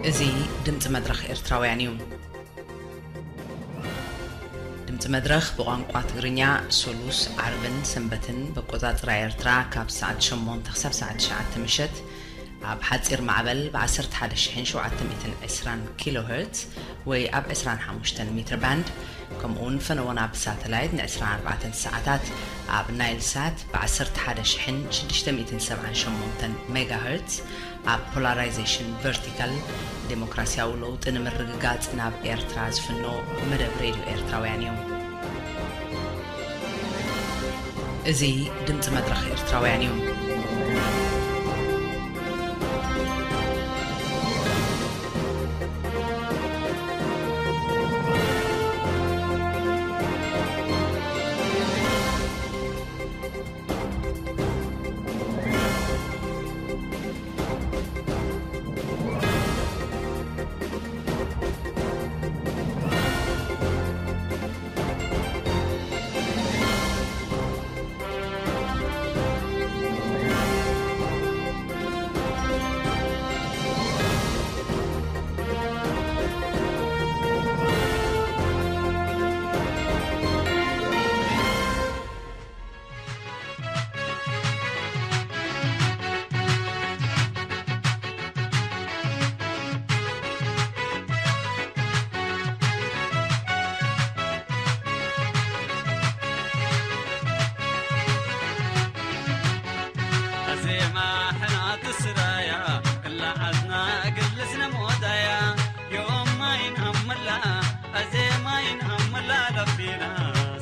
እዚ ድምፂ መድረኽ ኤርትራውያን እዩ። ድምፂ መድረኽ ብቋንቋ ትግርኛ ሶሉስ፣ ዓርብን ሰንበትን በቆፃፅራ ኤርትራ ካብ ሰዓት ሸሞንተ ክሳብ ሰዓት ትሽዓተ ምሸት ኣብ ሓፂር ማዕበል ብ ዓሰርተ ሓደ ሺሕን ሸውዓተ ሚእትን ዕስራን ኪሎ ሄርትዝ ወይ ኣብ ዕስራን ሓሙሽተን ሜትር ባንድ፣ ከምኡ እውን ፈነወና ብሳተላይት ን ዕስራን ኣርባዕተን ሰዓታት ኣብ ናይል ሳት ብ ዓሰርተ ሓደ ሺሕን ሽዱሽተ ሚእትን ሰብዓን ሸሞንተን ሜጋ ሄርትዝ ኣብ ፖላራይዜሽን ቨርቲካል፣ ዴሞክራሲያዊ ለውጢ ንምርግጋጽ ናብ ኤርትራ ዝፍኖ መደብ ሬድዮ ኤርትራውያን እዩ። እዚ ድምጺ መድረኽ ኤርትራውያን እዩ። ኣዜማ ሕና ትስራያ፣ ክላ ዓዝና እግል ዝነ ሞዳያ፣ ዮም ማይን ሃምላ፣ ኣዜማይን ሃምላ ለፊና፣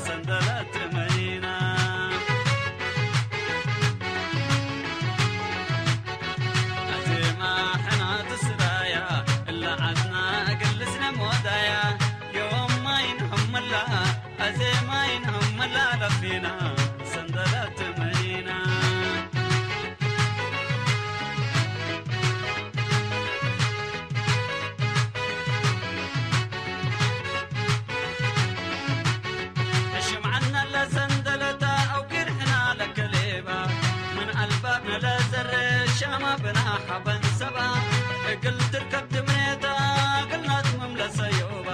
ሰንደለት መይና። ኣዜማ ሕና ትስራያ፣ ክላ ዓዝና እግል ዝነ ሞዳያ፣ ዮም ማይን ሃምላ፣ ኣዜማይን ሃምላ ለፊና፣ ሰንደለት መይና። ሕሽም ዓና ለሰንደለታ ኣው ጊርሕና ለከሌባ፣ ምን ኣልባብ ነለዘረ ሻማ ብና ሓበን ሰባ፣ እግል ትርከብ ትምኔታ፣ እግል ናትምም ለሰዮባ፣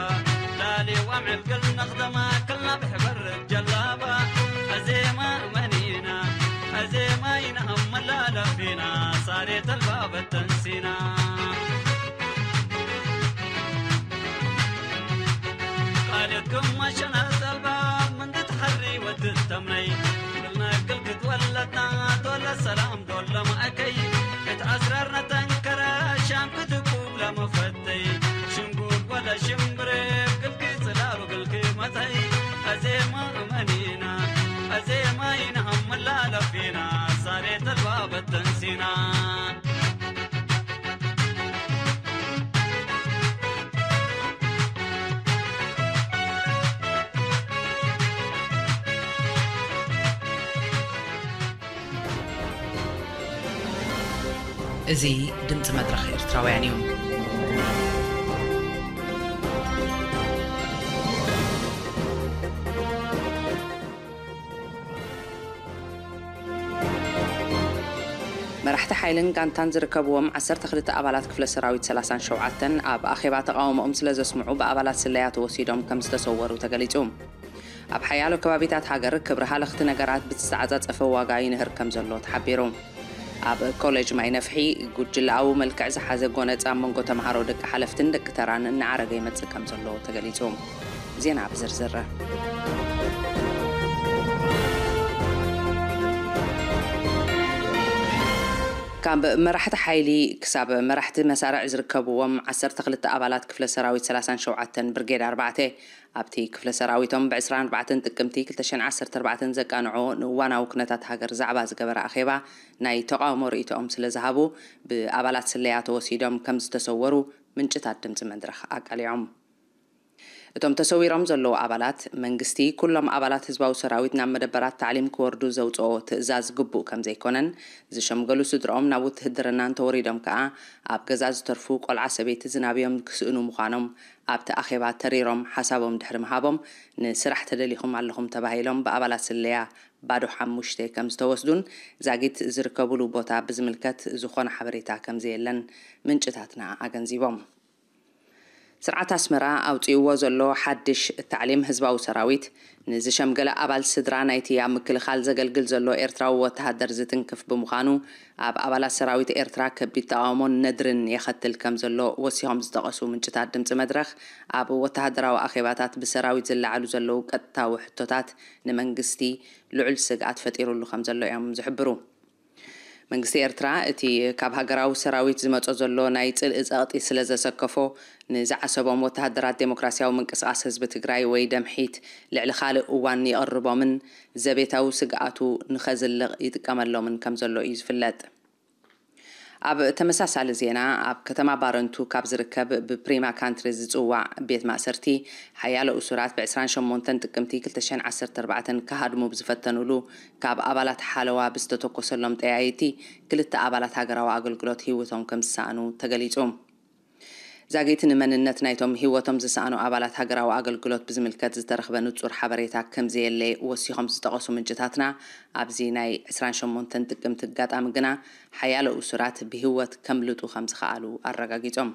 ላሊ ዋምዕል ግል ነኽደማ፣ ክልና ብሕበር ጀላባ፣ ኣዜማ መኒና፣ ኣዜማ ይንሃም መላለፊና፣ ሳሬ ተልባ በተንሲና። ቃልየትኩም ኣሸናት ኣልባብ ምንዲ ትሓሪ ወዲ ተምነይ። ክልና እግል ክትወለድና ዶለ ሰላም ዶለ ማእከይ። እት ኣስራርና ተንከረ ሻም ክትኩብ ለመፈተይ። ሽንጉል ወለ ሽምብሬ ግልኪ ጽላሉ ግልኪ መተይ። ኣዜማ እመኒና፣ ኣዜማ ይንሃም መላለፊና። ሳሬ ተልባ በተንሲና። እዚ ድምጺ መድረኽ ኤርትራውያን እዩ። መራሕቲ ሓይልን ጋንታን ዝርከብዎም ዓሰርተ ክልተ ኣባላት ክፍለ ሰራዊት ሰላሳን ሸውዓተን ኣብ ኣኼባ ተቓውሞኦም ስለ ዘስምዑ ብኣባላት ስለያ ተወሲዶም ከም ዝተሰወሩ ተገሊጹ። ኣብ ሓያሎ ከባቢታት ሃገር ክብሪ ሃለኽቲ ነገራት ብዝተዓጻጸፈ ዋጋ ይንህር ከም ዘሎ ተሓቢሩ። ኣብ ኮሌጅ ማይ ነፍሒ ጉጅለኣዊ መልክዕ ዝሓዘ ጎነጽ ኣብ መንጎ ተምሃሮ ደቂ ሓለፍትን ደቂ ተራን እናዓረገ ይመጽእ ከም ዘሎ ተገሊጹ። ዜና ብዝርዝር። ካብ መራሕቲ ሓይሊ ክሳብ መራሕቲ መሳርዕ ዝርከብዎም ዓሰርተ ክልተ ኣባላት ክፍለ ሰራዊት ሰላሳን ሸውዓተን ብርጌድ ኣርባዕተ ኣብቲ ክፍለ ሰራዊቶም ብ ዕስራን ኣርባዕተን ጥቅምቲ ክልተ ሽሕን ዓሰርተ ኣርባዕተን ዘቃንዖ ንእዋናዊ ኩነታት ሃገር ዛዕባ ዝገበረ ኣኼባ ናይ ተቓውሞ ርእይቶኦም ስለ ዝሃቡ ብኣባላት ስለያ ተወሲዶም ከም ዝተሰወሩ ምንጭታት ድምጺ መድረኽ ኣቃሊዖም። እቶም ተሰዊሮም ዘለዉ ኣባላት፣ መንግስቲ ኩሎም ኣባላት ህዝባዊ ሰራዊት ናብ መደበራት ታዕሊም ክወርዱ ዘውጽኦ ትእዛዝ ግቡእ ከም ዘይኮነን፣ ዝሸምገሉ ስድርኦም ናብ ውትህድርና እንተወሪዶም ከኣ ኣብ ገዛ ዝተርፉ ቆልዓ ሰበይቲ ዝናብዮም ክስእኑ ምዃኖም ኣብቲ ኣኼባ ተሪሮም ሓሳቦም ድሕሪ ምሃቦም፣ ንስራሕ ተደሊኹም ኣለኹም ተባሂሎም ብኣባላት ስለያ ባዶ ሓሙሽተ ከም ዝተወስዱን ዛጊት ዝርከቡሉ ቦታ ብዝምልከት ዝኾነ ሓበሬታ ከም ዘየለን ምንጭታትና ኣገንዚቦም። ስርዓት ኣስመራ ኣውጺእዎ ዘሎ ሓድሽ ታዕሊም ህዝባዊ ሰራዊት፣ ንዝሸምገለ ኣባል ስድራ ናይቲ ኣብ ምክልኻል ዘገልግል ዘሎ ኤርትራዊ ወተሃደር ዝትንክፍ ብምዃኑ፣ ኣብ ኣባላት ሰራዊት ኤርትራ ከቢድ ተቓውሞን ነድርን የኸትል ከም ዘሎ ወሲኾም ዝጠቐሱ ምንጭታት ድምጺ መድረኽ፣ ኣብ ወተሃደራዊ ኣኼባታት ብሰራዊት ዝለዓሉ ዘለዉ ቀጥታዊ ሕቶታት ንመንግስቲ ልዑል ስግኣት ፈጢሩሉ ከም ዘሎ እዮም ዝሕብሩ። መንግስቲ ኤርትራ እቲ ካብ ሃገራዊ ሰራዊት ዝመጾ ዘሎ ናይ ጽልኢ ጸቕጢ ስለ ዘሰከፎ፣ ንዝዓሰቦም ወተሃደራት ዴሞክራሲያዊ ምንቅስቓስ ህዝቢ ትግራይ ወይ ደምሒት ልዕሊ ካልእ እዋን የቕርቦምን ዘቤታዊ ስግኣቱ ንኸዝልቕ ይጥቀመሎምን ከም ዘሎ እዩ ዝፍለጥ። ኣብ ተመሳሳሊ ዜና፣ ኣብ ከተማ ባረንቱ ካብ ዝርከብ ብፕሪማ ካንትሪ ዝጽዋዕ ቤት ማእሰርቲ፣ ሓያሎ እሱራት ብ ዕስራን ሸሞንተን ጥቅምቲ ክልተ ሽሕን ዓሰርተ ኣርባዕተን ክሃድሙ ብዝፈተኑሉ፣ ካብ ኣባላት ሓለዋ ብዝተተኮሰሎም ጠያይቲ፣ ክልተ ኣባላት ሃገራዊ ኣገልግሎት ህይወቶም ከም ዝሰኣኑ ተገሊጹ። ዛጊት ንመንነት ናይቶም ህይወቶም ዝሰኣኑ ኣባላት ሃገራዊ ኣገልግሎት ብዝምልከት ዝተረኽበ ንጹር ሓበሬታ ከም ዘየለ ወሲኾም ዝጠቐሱ ምንጭታትና፣ ኣብዚ ናይ ዕስራን ሸሞንተን ጥቅምቲ ኣጋጣሚ ግና፣ ሓያሎ እሱራት ብህይወት ከምልጡ ከም ዝኸኣሉ ኣረጋጊጾም።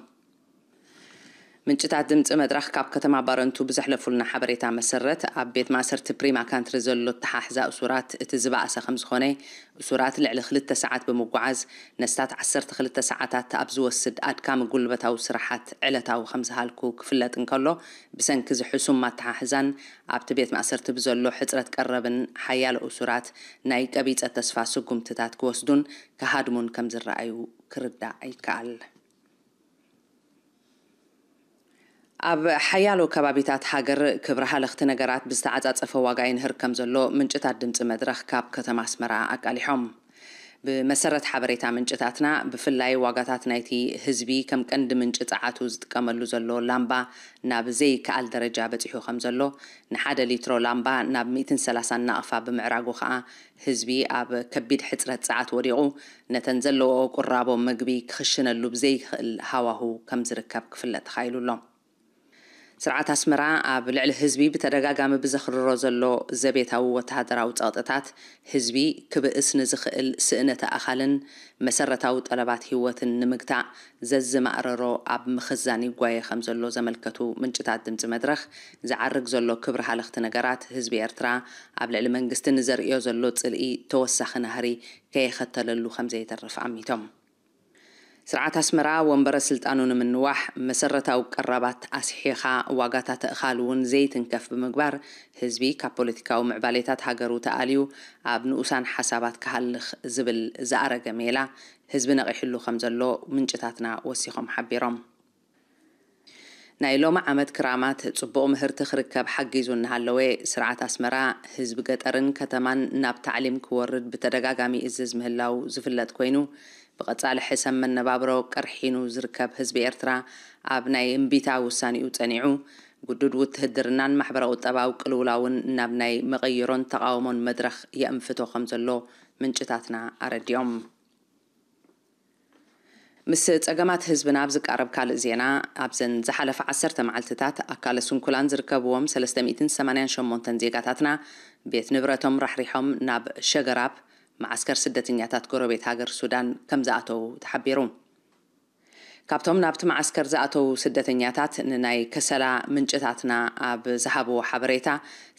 ምንጭታት ድምጺ መድረኽ ካብ ከተማ ባረንቱ ብዘሕለፉልና ሓበሬታ መሰረት፣ ኣብ ቤት ማእሰርቲ ፕሪማ ካንትሪ ዘሎ ኣተሓሕዛ እሱራት እቲ ዝበኣሰ ከም ዝኾነ፣ እሱራት ልዕሊ ክልተ ሰዓት ብምጓዓዝ፣ ነስታት ዓሰርተ ክልተ ሰዓታት ኣብ ዝወስድ ኣድካሚ ጉልበታዊ ስራሓት ዕለታዊ ከም ዝሃልኩ ክፍለጥ እንከሎ፣ ብሰንኪ እዚ ሕሱም ኣተሓሕዛን ኣብቲ ቤት ማእሰርቲ ብዘሎ ሕጽረት ቀረብን ሓያሎ እሱራት ናይ ቀቢጸ ተስፋ ስጉምትታት ክወስዱን ክሃድሙን ከም ዝረኣዩ ክርዳእ ይከኣል። ኣብ ሓያሎ ከባቢታት ሃገር ክብሪ ሃለኽቲ ነገራት ብዝተዓጻጸፈ ዋጋ ይንህር ከም ዘሎ ምንጭታት ድምጺ መድረኽ ካብ ከተማ ኣስመራ ኣቃሊሖም። ብመሰረት ሓበሬታ ምንጭታትና፣ ብፍላይ ዋጋታት ናይቲ ህዝቢ ከም ቀንዲ ምንጪ ጸዓቱ ዝጥቀመሉ ዘሎ ላምባ ናብ ዘይከኣል ደረጃ በጺሑ ከም ዘሎ፣ ንሓደ ሊትሮ ላምባ ናብ ሚእትን ሰላሳን ናቕፋ ብምዕራጉ ከኣ ህዝቢ ኣብ ከቢድ ሕጽረት ጸዓት ወዲቑ፣ ነተን ዘለዎ ቁራቦ መግቢ ክኽሽነሉ ብዘይክእል ሃዋሁ ከም ዝርከብ ክፍለጥ ተኻኢሉ ኣሎ። ስርዓት ኣስመራ ኣብ ልዕሊ ህዝቢ ብተደጋጋሚ ብዘኽርሮ ዘሎ ዘቤታዊ ወተሃደራዊ ጸቕጥታት፣ ህዝቢ ክብእስ ንዝኽእል ስእነት ኣእኻልን መሰረታዊ ጠለባት ህይወትን ንምግታእ ዘዝማእረሮ ኣብ ምኽዛን ይጓየ ከም ዘሎ ዘመልከቱ ምንጭታት ድምጺ መድረኽ፣ ዝዓርግ ዘሎ ክብሪ ሃለኽቲ ነገራት ህዝቢ ኤርትራ ኣብ ልዕሊ መንግስቲ ንዘርእዮ ዘሎ ጽልኢ ተወሳኺ ናህሪ ከየኸተለሉ ከም ዘይተርፍ ኣሚቶም። ስርዓት ኣስመራ ወንበረ ስልጣኑ ንምንዋሕ መሰረታዊ ቀረባት ኣስሒኻ ዋጋታት ኣእኻል እውን ዘይትንከፍ ብምግባር ህዝቢ ካብ ፖለቲካዊ ምዕባሌታት ሃገሩ ተኣልዩ ኣብ ንኡሳን ሓሳባት ክሃልኽ ዝብል ዝኣረገ ሜላ ህዝቢ ነቒሕሉ ከም ዘሎ ምንጭታትና ወሲኾም ሓቢሮም። ናይ ሎሚ ዓመት ክራማት ጽቡቕ ምህርቲ ክርከብ ሓጊዙ እናሃለወ፣ ስርዓት ኣስመራ ህዝቢ ገጠርን ከተማን ናብ ታዕሊም ክወርድ ብተደጋጋሚ ይእዝዝ ምህላው ዝፍለጥ ኮይኑ፣ ብቐጻሊ ሕሰም መነባብሮ ቀርሒኑ ዝርከብ ህዝቢ ኤርትራ ኣብ ናይ እምቢታ ውሳኔኡ ጸኒዑ፣ ግዱድ ውትህድርናን ማሕበረ-ቁጠባዊ ቅልውላውን ናብ ናይ መቐይሮን ተቓውሞን መድረኽ የእንፍቶ ከም ዘሎ ምንጭታትና ኣረዲኦም። ምስ ጸገማት ህዝብና ኣብ ዝቃረብ ካልእ ዜና፣ ኣብዘን ዝሓለፈ ዓሰርተ መዓልትታት ኣካለ ስንኩላን ዝርከብዎም ሰለስተ ሚእትን ሰማንያን ሸሞንተን ዜጋታትና ቤት ንብረቶም ራሕሪሖም ናብ ሸገራብ፣ መዓስከር ስደተኛታት ጎረቤት ሃገር ሱዳን ከም ዝኣተዉ ተሓቢሩ። ካብቶም ናብቲ መዓስከር ዝኣተዉ ስደተኛታት ንናይ ከሰላ ምንጭታትና ኣብ ዝሃብዎ ሓበሬታ፣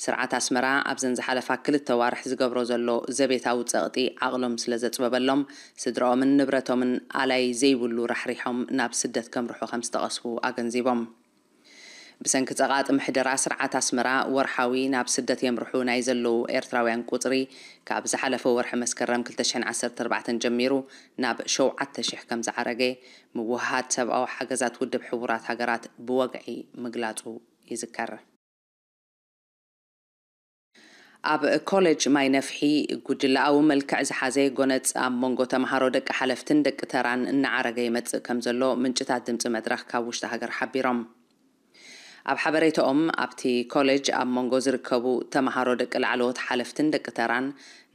ስርዓት ኣስመራ ኣብዘን ዝሓለፋ ክልተ ዋርሕ ዝገብሮ ዘሎ ዘቤታዊ ጸቕጢ ዓቕሎም ስለ ዘጽበበሎም፣ ስድራኦምን ንብረቶምን ኣላይ ዘይብሉ ራሕሪሖም ናብ ስደት ከምርሑ ከም ዝጠቐሱ ኣገንዚቦም። ብሰንኪ ጸቓጢ ምሕደራ ስርዓት ኣስመራ፣ ወርሓዊ ናብ ስደት የምርሑ ናይ ዘለዉ ኤርትራውያን ቁጽሪ፣ ካብ ዝሓለፈ ወርሒ መስከረም ክልተ ሽሕን ዓሰርተ ኣርባዕተን ጀሚሩ ናብ ሸውዓተ ሽሕ ከም ዝዓረገ፣ ምውህሃድ ሰብኣዊ ሓገዛት ውድብ ሕቡራት ሃገራት ብወግዒ ምግላጹ ይዝከር። ኣብ ኮሌጅ ማይ ነፍሒ፣ ጉጅለኣዊ መልክዕ ዝሓዘ ጎነጽ ኣብ መንጎ ተምሃሮ ደቂ ሓለፍትን ደቂ ተራን እናዓረገ ይመጽእ ከም ዘሎ ምንጭታት ድምጺ መድረኽ ካብ ውሽጢ ሃገር ሓቢሮም። ኣብ ሓበሬታኦም፣ ኣብቲ ኮሌጅ ኣብ መንጎ ዝርከቡ ተምሃሮ ደቂ ላዕለዎት ሓለፍትን ደቂ ተራን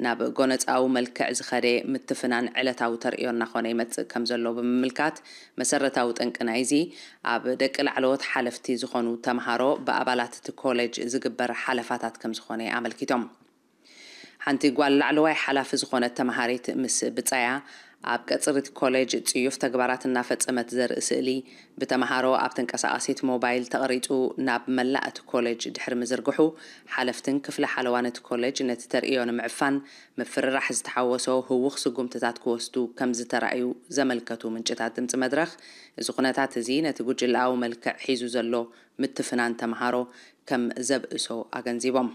ናብ ጎነጻዊ መልክዕ ዝኸደ ምትፍናን ዕለታዊ ተርእዮ እናኾነ ይመጽእ ከም ዘሎ ብምምልካት፣ መሰረታዊ ጠንቂ ናይዚ፣ ኣብ ደቂ ላዕለዎት ሓለፍቲ ዝኾኑ ተምሃሮ ብኣባላት እቲ ኮሌጅ ዝግበር ሓለፋታት ከም ዝኾነ ኣመልኪቶም። ሓንቲ ጓል ላዕለዋይ ሓላፊ ዝኾነት ተምሃሪት ምስ ብጻያ ኣብ ቀጽሪ እቲ ኮሌጅ ጽዩፍ ተግባራት እናፈጸመት ዘርኢ ስእሊ ብተምሃሮ ኣብ ተንቀሳቓሲት ሞባይል ተቐሪጹ ናብ መላእ እቲ ኮሌጅ ድሕሪ ምዝርግሑ፣ ሓለፍትን ክፍሊ ሓለዋን እቲ ኮሌጅ ነቲ ተርእዮ ንምዕፋን ምፍርራሕ ዝተሓወሶ ህዉኽ ስጉምትታት ክወስዱ ከም ዝተራእዩ ዘመልከቱ ምንጭታት ድምጺ መድረኽ፣ እዚ ኩነታት እዚ ነቲ ጉጅለኣዊ መልክዕ ሒዙ ዘሎ ምትፍናን ተምሃሮ ከም ዘብእሶ ኣገንዚቦም።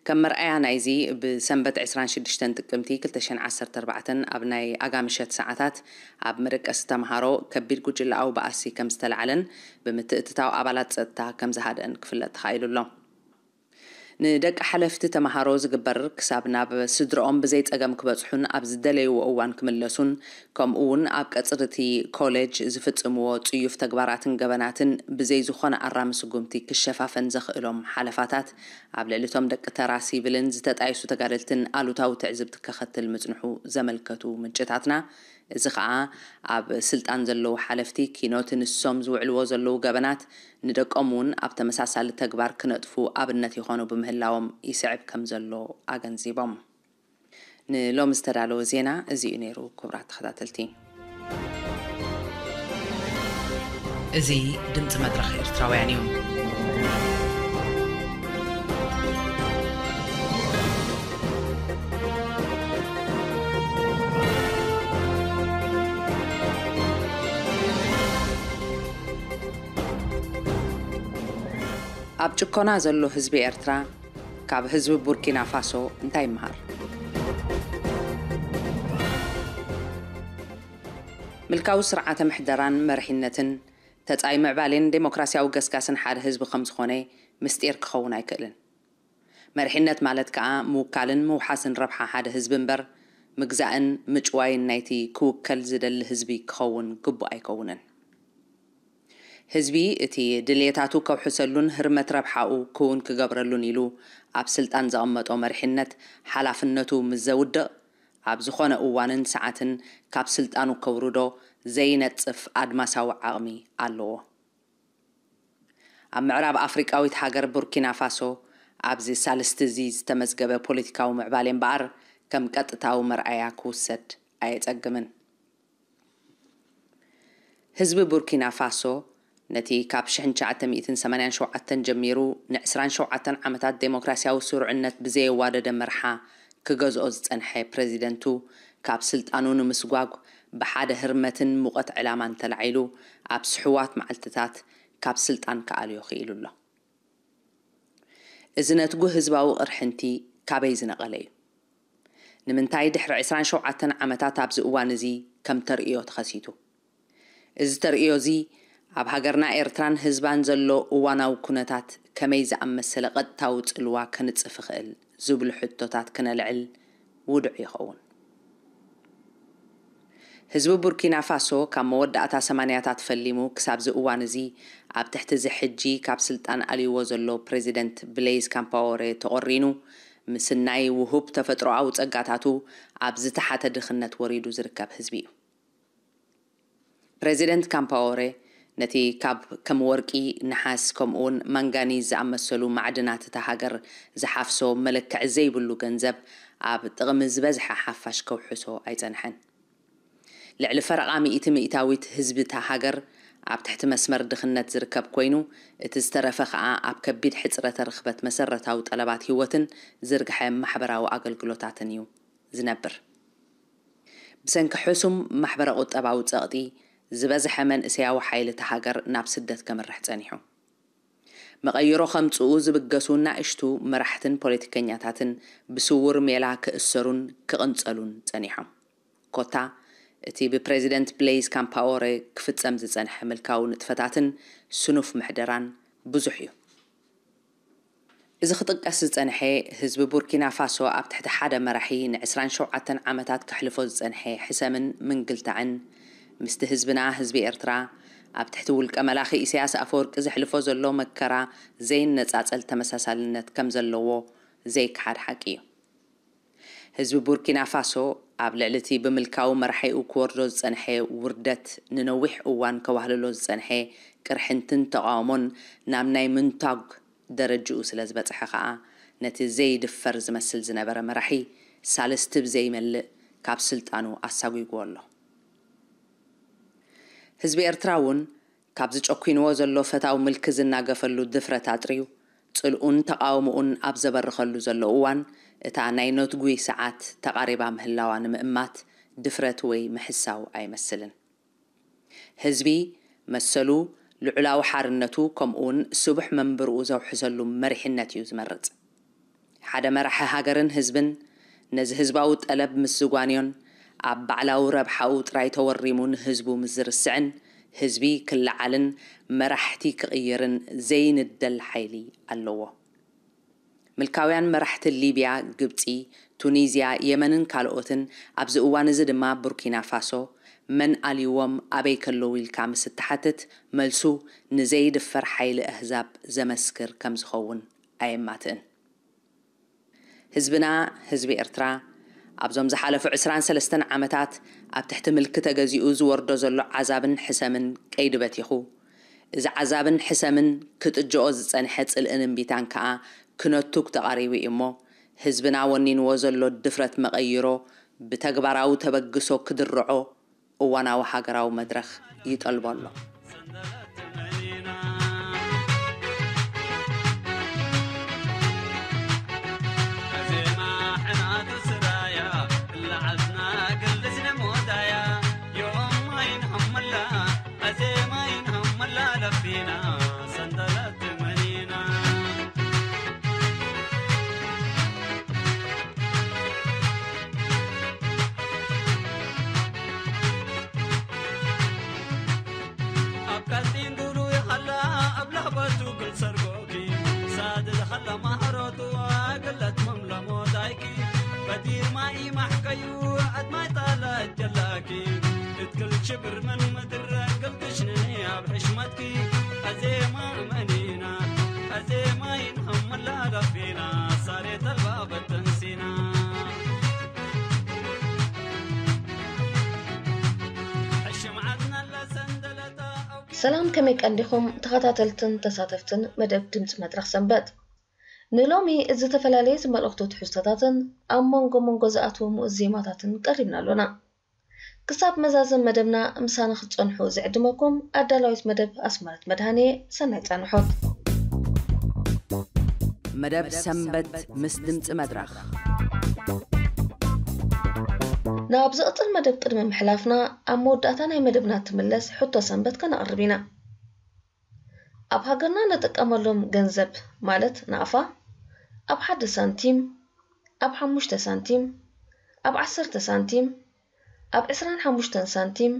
ከም መርኣያ ናይዚ፣ ብሰንበት ዕስራን ሽዱሽተን ጥቅምቲ ክልተ ሽሕን ዓሰርተ ኣርባዕተን ኣብ ናይ ኣጋምሸት ሰዓታት ኣብ መደቀሲ ተምሃሮ ከቢድ ጉጅለኣዊ ባእሲ ከም ዝተላዕለን ብምትእትታው ኣባላት ጸጥታ ከም ዝሃደአን ክፍለጥ ተኻኢሉ ኣሎ። ንደቂ ሓለፍቲ ተምሃሮ ዝግበር ክሳብ ናብ ስድረኦም ብዘይ ጸገም ክበጽሑን ኣብ ዝደለይዎ እዋን ክምለሱን፣ ከምኡ እውን ኣብ ቀጽሪ እቲ ኮሌጅ ዝፍጽምዎ ጽዩፍ ተግባራትን ገበናትን ብዘይ ዝኾነ ኣራሚ ስጉምቲ ክሸፋፈን ዘኽእሎም ሓለፋታት ኣብ ልዕሊ እቶም ደቂ ተራ ሲቪልን ዝተጣየሱ ተጋደልትን ኣሉታዊ ትዕዝብቲ ከኸትል ምጽንሑ ዘመልከቱ ምንጭታትና፣ እዚ ኸኣ ኣብ ስልጣን ዘለዉ ሓለፍቲ ኪኖቲ ንሶም ዝውዕልዎ ዘለዉ ገበናት ንደቆም እውን ኣብ ተመሳሳሊ ተግባር ክነጥፉ ኣብነት ይኾኑ ብምህላዎም ይስዕብ ከም ዘሎ ኣገንዚቦም። ንሎሚ ዝተዳለወ ዜና እዚ እዩ ነይሩ። ክቡራት ተኸታተልቲ፣ እዚ ድምፂ መድረኽ ኤርትራውያን እዩ። ኣብ ጭኮና ዘሎ ህዝቢ ኤርትራ ካብ ህዝቢ ቡርኪና ፋሶ እንታይ ይመሃር? ምልካዊ ስርዓተ ምሕደራን መርሒነትን ተጻይ ምዕባሌን ዴሞክራሲያዊ ገስጋስን ሓደ ህዝቢ ከም ዝኾነ ምስጢር ክኸውን ኣይክእልን። መርሒነት ማለት ከኣ ምውካልን ምውሓስን ረብሓ ሓደ ህዝቢ እምበር፣ ምግዛእን ምጭዋይን ናይቲ ክውከል ዝደሊ ህዝቢ ክኸውን ግቡእ ኣይከውንን። ህዝቢ እቲ ድልየታቱ ከውሕሰሉን ህርመት ረብሓኡ ክውን ክገብረሉን ኢሉ ኣብ ስልጣን ዘቐመጦ መርሒነት ሓላፍነቱ ምስ ዘውድቕ፣ ኣብ ዝኾነ እዋንን ሰዓትን ካብ ስልጣኑ ከውርዶ ዘይነጽፍ ኣድማሳዊ ዓቕሚ ኣለዎ። ኣብ ምዕራብ ኣፍሪቃዊት ሃገር ቡርኪና ፋሶ፣ ኣብዚ ሳልስቲ እዚ ዝተመዝገበ ፖለቲካዊ ምዕባሌ እምበኣር፣ ከም ቀጥታዊ መርኣያ ክውሰድ ኣየጸግምን። ህዝቢ ቡርኪና ፋሶ፣ ነቲ ካብ ሽሕን ትሽዓተ ሚእትን ሰማንያን ሸውዓተን ጀሚሩ ንዕስራን ሸውዓተን ዓመታት ዴሞክራሲያዊ ስሩዕነት ብዘየዋደደ መርሓ ክገዝኦ ዝጸንሐ ፕረዚደንቱ፣ ካብ ስልጣኑ ንምስጓግ ብሓደ ህርመትን ሙቐት ዕላማን ተላዒሉ፣ ኣብ ስሕዋት መዓልትታት ካብ ስልጣን ክኣልዮ ክኢሉ ኣሎ። እዚ ነትጉ ህዝባዊ ቅርሕንቲ ካበይ ዝነቐለ እዩ? ንምንታይ ድሕሪ ዕስራን ሸውዓተን ዓመታት ኣብዚ እዋን እዚ ከም ተርእዮ ተኸሲቱ? እዚ ተርእዮ እዚ ኣብ ሃገርና ኤርትራን ህዝባን ዘሎ እዋናዊ ኩነታት ከመይ ዝኣመሰለ ቀጥታዊ ጽልዋ ከንጽፍ ይኽእል ዝብሉ ሕቶታት ክነልዕል ውዱዕ ይኸውን። ህዝቢ ቡርኪና ፋሶ ካብ መወዳእታ ሰማንያታት ፈሊሙ ክሳብዚ እዋን እዚ ኣብ ትሕቲ እዚ ሕጂ ካብ ስልጣን ኣልይዎ ዘሎ ፕረዚደንት ብሌይዝ ካምፓወሬ ተቖሪኑ፣ ምስናይ ውሁብ ተፈጥሮኣዊ ጸጋታቱ ኣብ ዝተሓተ ድኽነት ወሪዱ ዝርከብ ህዝቢ እዩ። ፕረዚደንት ካምፓወሬ ነቲ ካብ ከም ወርቂ፣ ነሓስ፣ ከምኡውን ማንጋኒዝ ዝኣመሰሉ ማዕድናት እታ ሃገር ዝሓፍሶ መለክዒ ዘይብሉ ገንዘብ ኣብ ጥቕሚ ዝበዝሐ ሓፋሽ ከውሕሶ ኣይጸንሐን። ልዕሊ ፈረቓ ሚእቲ ሚእታዊት ህዝቢ እታ ሃገር ኣብ ትሕቲ መስመር ድኽነት ዝርከብ ኮይኑ፣ እቲ ዝተረፈ ከኣ ኣብ ከቢድ ሕጽረተ ርኽበት መሰረታዊ ጠለባት ህይወትን ዝርግሐ ማሕበራዊ ኣገልግሎታትን እዩ ዝነብር። ብሰንኪ ሕሱም ማሕበረ ቁጠባዊ ጸቕጢ፣ ዝበዝሐ መንእሰያዊ ሓይሊ እታ ሃገር ናብ ስደት ከምርሕ ጸኒሑ። መቐይሮ ከምጽኡ ዝብገሱ ናእሽቱ መራሕትን ፖለቲከኛታትን ብስውር ሜላ ክእሰሩን ክቕንጸሉን ጸኒሖም። ኮታ፣ እቲ ብፕረዚደንት ብሌይዝ ካምፓወሬ ክፍጸም ዝጸንሐ ምልካዊ ንጥፈታትን ስኑፍ ምሕደራን ብዙሕ እዩ። እዚ ክጥቀስ ዝጸንሐ፣ ህዝቢ ቡርኪና ፋሶ ኣብ ትሕቲ ሓደ መራሒ ንዕስራን ሸውዓተን ዓመታት ከሕልፎ ዝጸንሐ ሕሰምን ምንግልታዕን፣ ምስቲ ህዝብና፣ ህዝቢ ኤርትራ፣ ኣብ ትሕቲ ውልቀ መላኺ ኢሳያስ ኣፈወርቂ ዘሕልፎ ዘሎ መከራ ዘይነጻጸል ተመሳሳልነት ከም ዘለዎ ዘይከሓድ ሓቂ እዩ። ህዝቢ ቡርኪና ፋሶ ኣብ ልዕሊ እቲ ብምልካዊ መራሒኡ ክወርዶ ዝጸንሐ ውርደት፣ ንነዊሕ እዋን ከዋህልሎ ዝጸንሐ ቅርሕንትን ተቓውሞን ናብ ናይ ምንታግ ደረጅኡ ስለ ዝበጽሐ ከኣ፣ ነቲ ዘይድፈር ዝመስል ዝነበረ መራሒ ሳልስቲ ብዘይመልእ ካብ ስልጣኑ ኣሳጒግዎ ኣሎ። ህዝቢ ኤርትራ እውን ካብዚ ጨኲንዎ ዘሎ ፈታው ምልኪ ዝናገፈሉ ድፍረት ኣጥርዩ፣ ጽልኡን ተቓውሞኡን ኣብ ዘበርኸሉ ዘሎ እዋን፣ እታ ናይ ነትጒ ሰዓት ተቓሪባ ምህላዋ ንምእማት ድፍረት ወይ ምሕሳው ኣይመስልን። ህዝቢ መሰሉ፣ ልዑላዊ ሓርነቱ፣ ከምኡውን ስቡሕ መንብርኡ ዘውሕሰሉ መሪሕነት እዩ ዝመርጽ። ሓደ መራሒ ሃገርን ህዝብን ነዚ ህዝባዊ ጠለብ ምስ ዝጓንዮን ኣብ ባዕላዊ ረብሓኡ ጥራይ ተወሪሙ ንህዝቡ ምስ ዝርስዕን፣ ህዝቢ ክለዓልን መራሕቲ ክቕይርን ዘይንደል ሓይሊ ኣለዎ። ምልካውያን መራሕቲ ሊብያ፣ ግብጺ፣ ቱኒዝያ፣ የመንን ካልኦትን፣ ኣብዚ እዋን እዚ ድማ ቡርኪና ፋሶ፣ መን ኣልይዎም ኣበይ ከለዉ ኢልካ ምስ እትሓትት፣ መልሱ ንዘይድፈር ሓይሊ ኣህዛብ ዘመስክር ከም ዝኸውን ኣየማትእን። ህዝብና፣ ህዝቢ ኤርትራ፣ ኣብዞም ዝሓለፉ ዕስራን ሰለስተን ዓመታት ኣብ ትሕቲ ምልኪ ተገዚኡ ዝወርዶ ዘሎ ዓዛብን ሕሰምን ቀይዲ በቲኹ፣ እዚ ዓዛብን ሕሰምን ክጥጅኦ ዝጸንሐ ጽልእን እምቢታን ከኣ ክነቱግ ተቓሪቡ እዩ እሞ፣ ህዝብና ወኒንዎ ዘሎ ድፍረት መቐይሮ ብተግባራዊ ተበግሶ ክድርዖ እዋናዊ ሃገራዊ መድረኽ ይጠልቦ ኣሎ። ሰላም፣ ከመይ ቀንዲኹም ተኸታተልትን ተሳተፍትን መደብ ድምፂ መድረኽ ሰንበት? ንሎሚ ዝተፈላለየ ዝመልእኽቱ ትሕዝቶታትን ኣብ መንጎ መንጎ ዝኣትዉ ምኡዝ ዜማታትን ቀሪብና ኣሎና። ክሳብ መዛዘም መደብና ምሳና ክትጸንሑ ዝዕድመኩም ኣዳላዊት መደብ ኣስመረት መድሃኔ። ሰናይ ጻንሖት። መደብ ሰንበት ምስ ድምፂ መድረኽ። ናብ ዝቕጽል መደብ ቅድሚ ምሕላፍና፣ ኣብ መወዳእታ ናይ መደብና ትምለስ ሕቶ ሰንበት ከነቕርብ ኢና። ኣብ ሃገርና ንጥቀመሎም ገንዘብ ማለት ናቕፋ፣ ኣብ ሓደ ሳንቲም፣ ኣብ ሓሙሽተ ሳንቲም፣ ኣብ ዓሰርተ ሳንቲም፣ ኣብ ዕስራን ሓሙሽተን ሳንቲም፣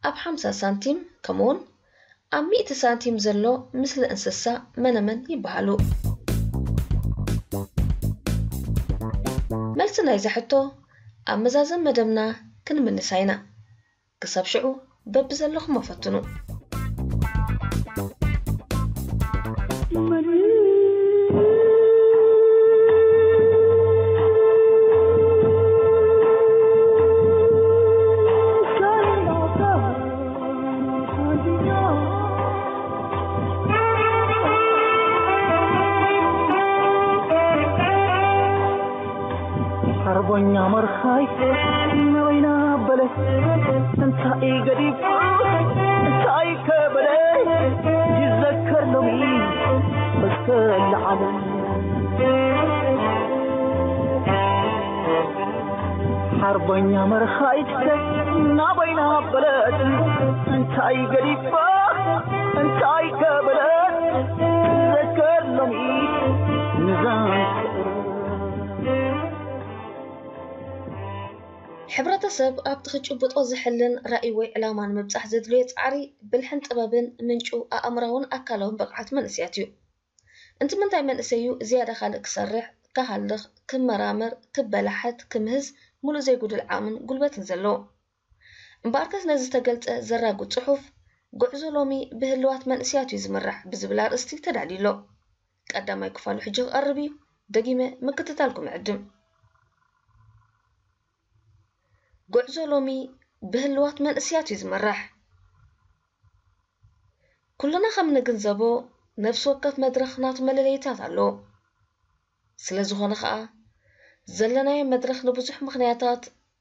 ኣብ ሓምሳ ሳንቲም፣ ከምኡውን ኣብ ሚእቲ ሳንቲም ዘሎ ምስሊ እንስሳ መነመን ይበሃሉ? መልሲ ናይዛ ሕቶ ኣብ መዛዘም መደብና ክንምልሳ ኢና። ክሳብ ሽዑ በብዘለኹሞ ፈትኑ። ሓርቦኛ መርኻይ ናበይና በለ እንታይ ገዲፉ እንታይ ከበለ ይዘከር ሎሚ እስከ ለዓለ ሓርበኛ መርኻይት ናበይና በለት እንታይ ገዲፋ እንታይ ከበለት ዘከር ሎሚ ንዛን ሕብረተሰብ ኣብቲ ክጭብጦ ዝሕልን ራእይ ወይ ዕላማ ንምብጻሕ ዘድልዮ ጻዕሪ ብልሕን ጥበብን ምንጩ ኣእምራውን ኣካላውን ብቕዓት መንእሰያት እዩ። እንት ምንታይ መንእሰይ እዩ ዝያዳ ካልእ ክሰርሕ፣ ክሃልኽ፣ ክመራመር፣ ክበላሓት፣ ክምህዝ፣ ምሉእ ዘይጉድል ዓቕምን ጉልበትን ዘለዎ። እምበኣርከስ ነዚ ዝተገልጸ ዘራጉድ ጽሑፍ፣ ጉዕዞ ሎሚ ብህልዋት መንእሰያት እዩ ዝምራሕ ብዝብል ኣርእስቲ ተዳልዩ ኣሎ። ቀዳማይ ክፋሉ ሕጂ ክቐርብ እዩ። ደጊመ ምክትታልኩም እዕድም። ጉዕዞ ሎሚ ብህልዋት መንእሰያት እዩ ዝምራሕ። ኩልና ከም ንግንዘቦ፣ ነፍሲ ወከፍ መድረኽ ናቱ መለለይታት ኣለዎ። ስለ ዝኾነ ኸኣ፣ ዘለናዮ መድረኽ ንብዙሕ ምኽንያታት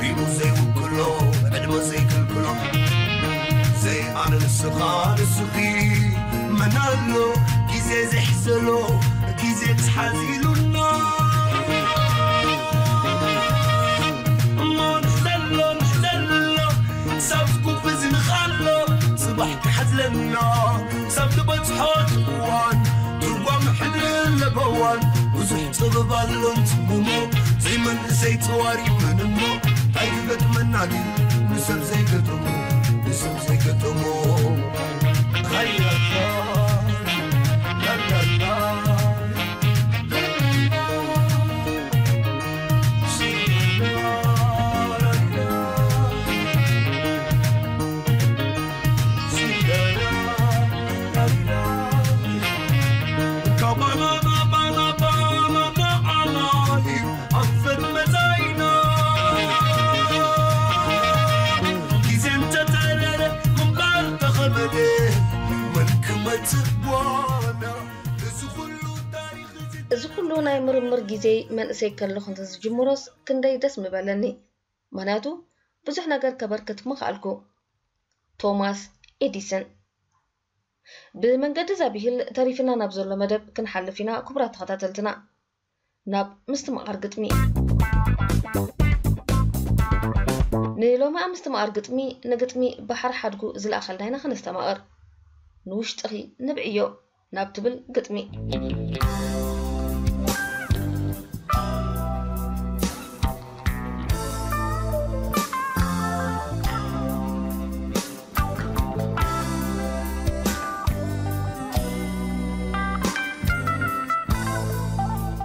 ሪኡ ዘይውክሎ ዕድመ ዘይክልክሎ ዘይኣነ ንስኻ ንስኺ መን ኣሎ ግዜ ዘይሕዘሎ ግዜ ተሓዚሉና እሞ ንሕዘሎ ንሕዘሎ ሳብ ጉብዝ ንኻሎ ጽባሕ ክሓዝለና ሳብ ዝበጽሖ እዋን ትርጓም ሕድሪ ለበዋን ብዙሕ ጥበብ ኣሎን ትምሞ ዘይመንእሰይ ተዋሪ መን እሞ ኣይክገጥመና ድዩ ንሰብ ዘይገጠሞ ንሰብ ዘይገጠሞ ሃይላታ ላላላ ግዜ መንእሰይ ከለኹ እንተዝጅምሮስ ክንደይ ደስ ምበለኒ። ምኽንያቱ ብዙሕ ነገር ከበርክት ምኽኣልኩ። ቶማስ ኤዲሰን። ብመንገዲ ዛቢሂል ተሪፍና ናብ ዘሎ መደብ ክንሓልፍ ኢና፣ ክቡራት ተኸታተልትና። ናብ ምስትምቓር ግጥሚ። ንሎሚ ኣብ ምስትምቓር ግጥሚ ንግጥሚ ባሕሪ ሓድጉ ዝለኣኸልና ኢና ከነስተማቕር። ንውሽጥኺ ንብዕዮ ናብ ትብል ግጥሚ።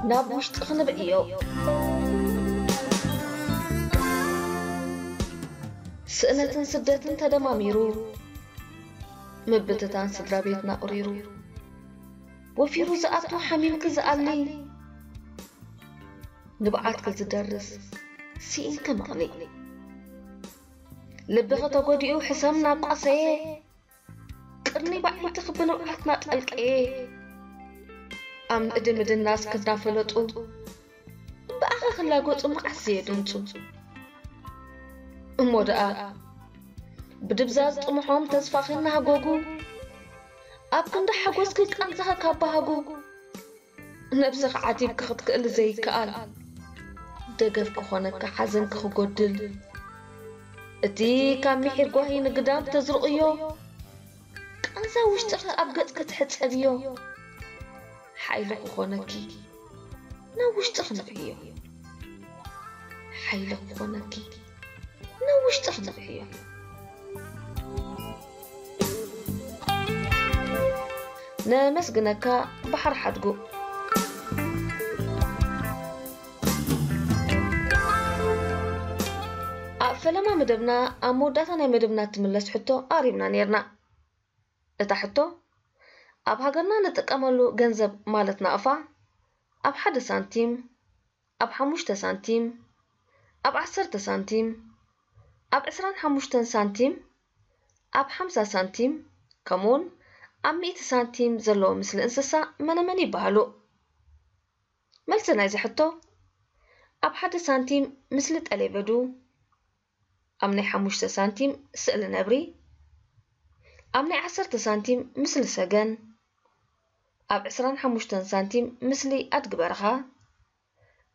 ናብ ውሽጢ ክንብዕዮ። ስእነትን ስደትን ተደማሚሩ፣ ምብትታን ስድራ ቤትና ቁሪሩ፣ ወፊሩ ዝኣቱ ሓሚምኪ ዝኣሊ፣ ንብዓትኪ ዝደርስ ስኢንኪ መቕኒ። ልብኺ ተጎዲኡ ሕሰም ናብ ቋሰየ፣ ቅርኒ ባዕልትኺ ብንብዓትና ጠልቀየ። ኣብ ምእዲ ምድናስ ክናፈለጡ፣ ብኣኺ ክላገጹ መዓስ ዘየደንጹ። እሞ ደኣ ብድብዛዝ ጥሙሖም ተስፋኺ እናሃጎጉ፣ ኣብ ክንዲ ሓጎስኪ ቃንዛኺ ካብ ባህጉ፣ ነብስኺ ዓቲብኪ ክትክእሊ ዘይከኣል፣ ደገፍ ክኾነኪ ሓዘንኪ ክጎድል፣ እቲ ካብ ምሒር ጓሂ ንግዳም ተዝርቕዮ፣ ቃንዛ ውሽጥኺ ኣብ ገጽኪ ትሕጸብዮ፣ ሓይሊ ክኾነኪ ናብ ውሽጥኺ ንብዕዮ። ሓይሊ ክኾነኪ ናብ ውሽጥኺ ንብዕዮ። ነመስግነካ ባሕሪ ሓድጉ። ኣብ ፈለማ መደብና፣ ኣብ መወዳእታ ናይ መደብና እትምለስ ሕቶ ኣቕሪብና ነይርና። እታ ሕቶ፣ ኣብ ሃገርና ንጥቀመሉ ገንዘብ ማለት ናቕፋ፣ ኣብ ሓደ ሳንቲም፣ ኣብ ሓሙሽተ ሳንቲም፣ ኣብ ዓሰርተ ሳንቲም፣ ኣብ ዕስራን ሓሙሽተን ሳንቲም፣ ኣብ ሓምሳ ሳንቲም፣ ከምኡውን ኣብ ሚእቲ ሳንቲም ዘለዎ ምስሊ እንስሳ መነመን ይበሃሉ? መልሲ ናይዚ ሕቶ፣ ኣብ ሓደ ሳንቲም ምስሊ ጠሌበዱ፣ ኣብ ናይ ሓሙሽተ ሳንቲም ስእሊ ነብሪ፣ ኣብ ናይ ዓሰርተ ሳንቲም ምስሊ ሰገን፣ ኣብ ዕስራን ሓሙሽተን ሳንቲም ምስሊ ኣድጊ በረኻ፣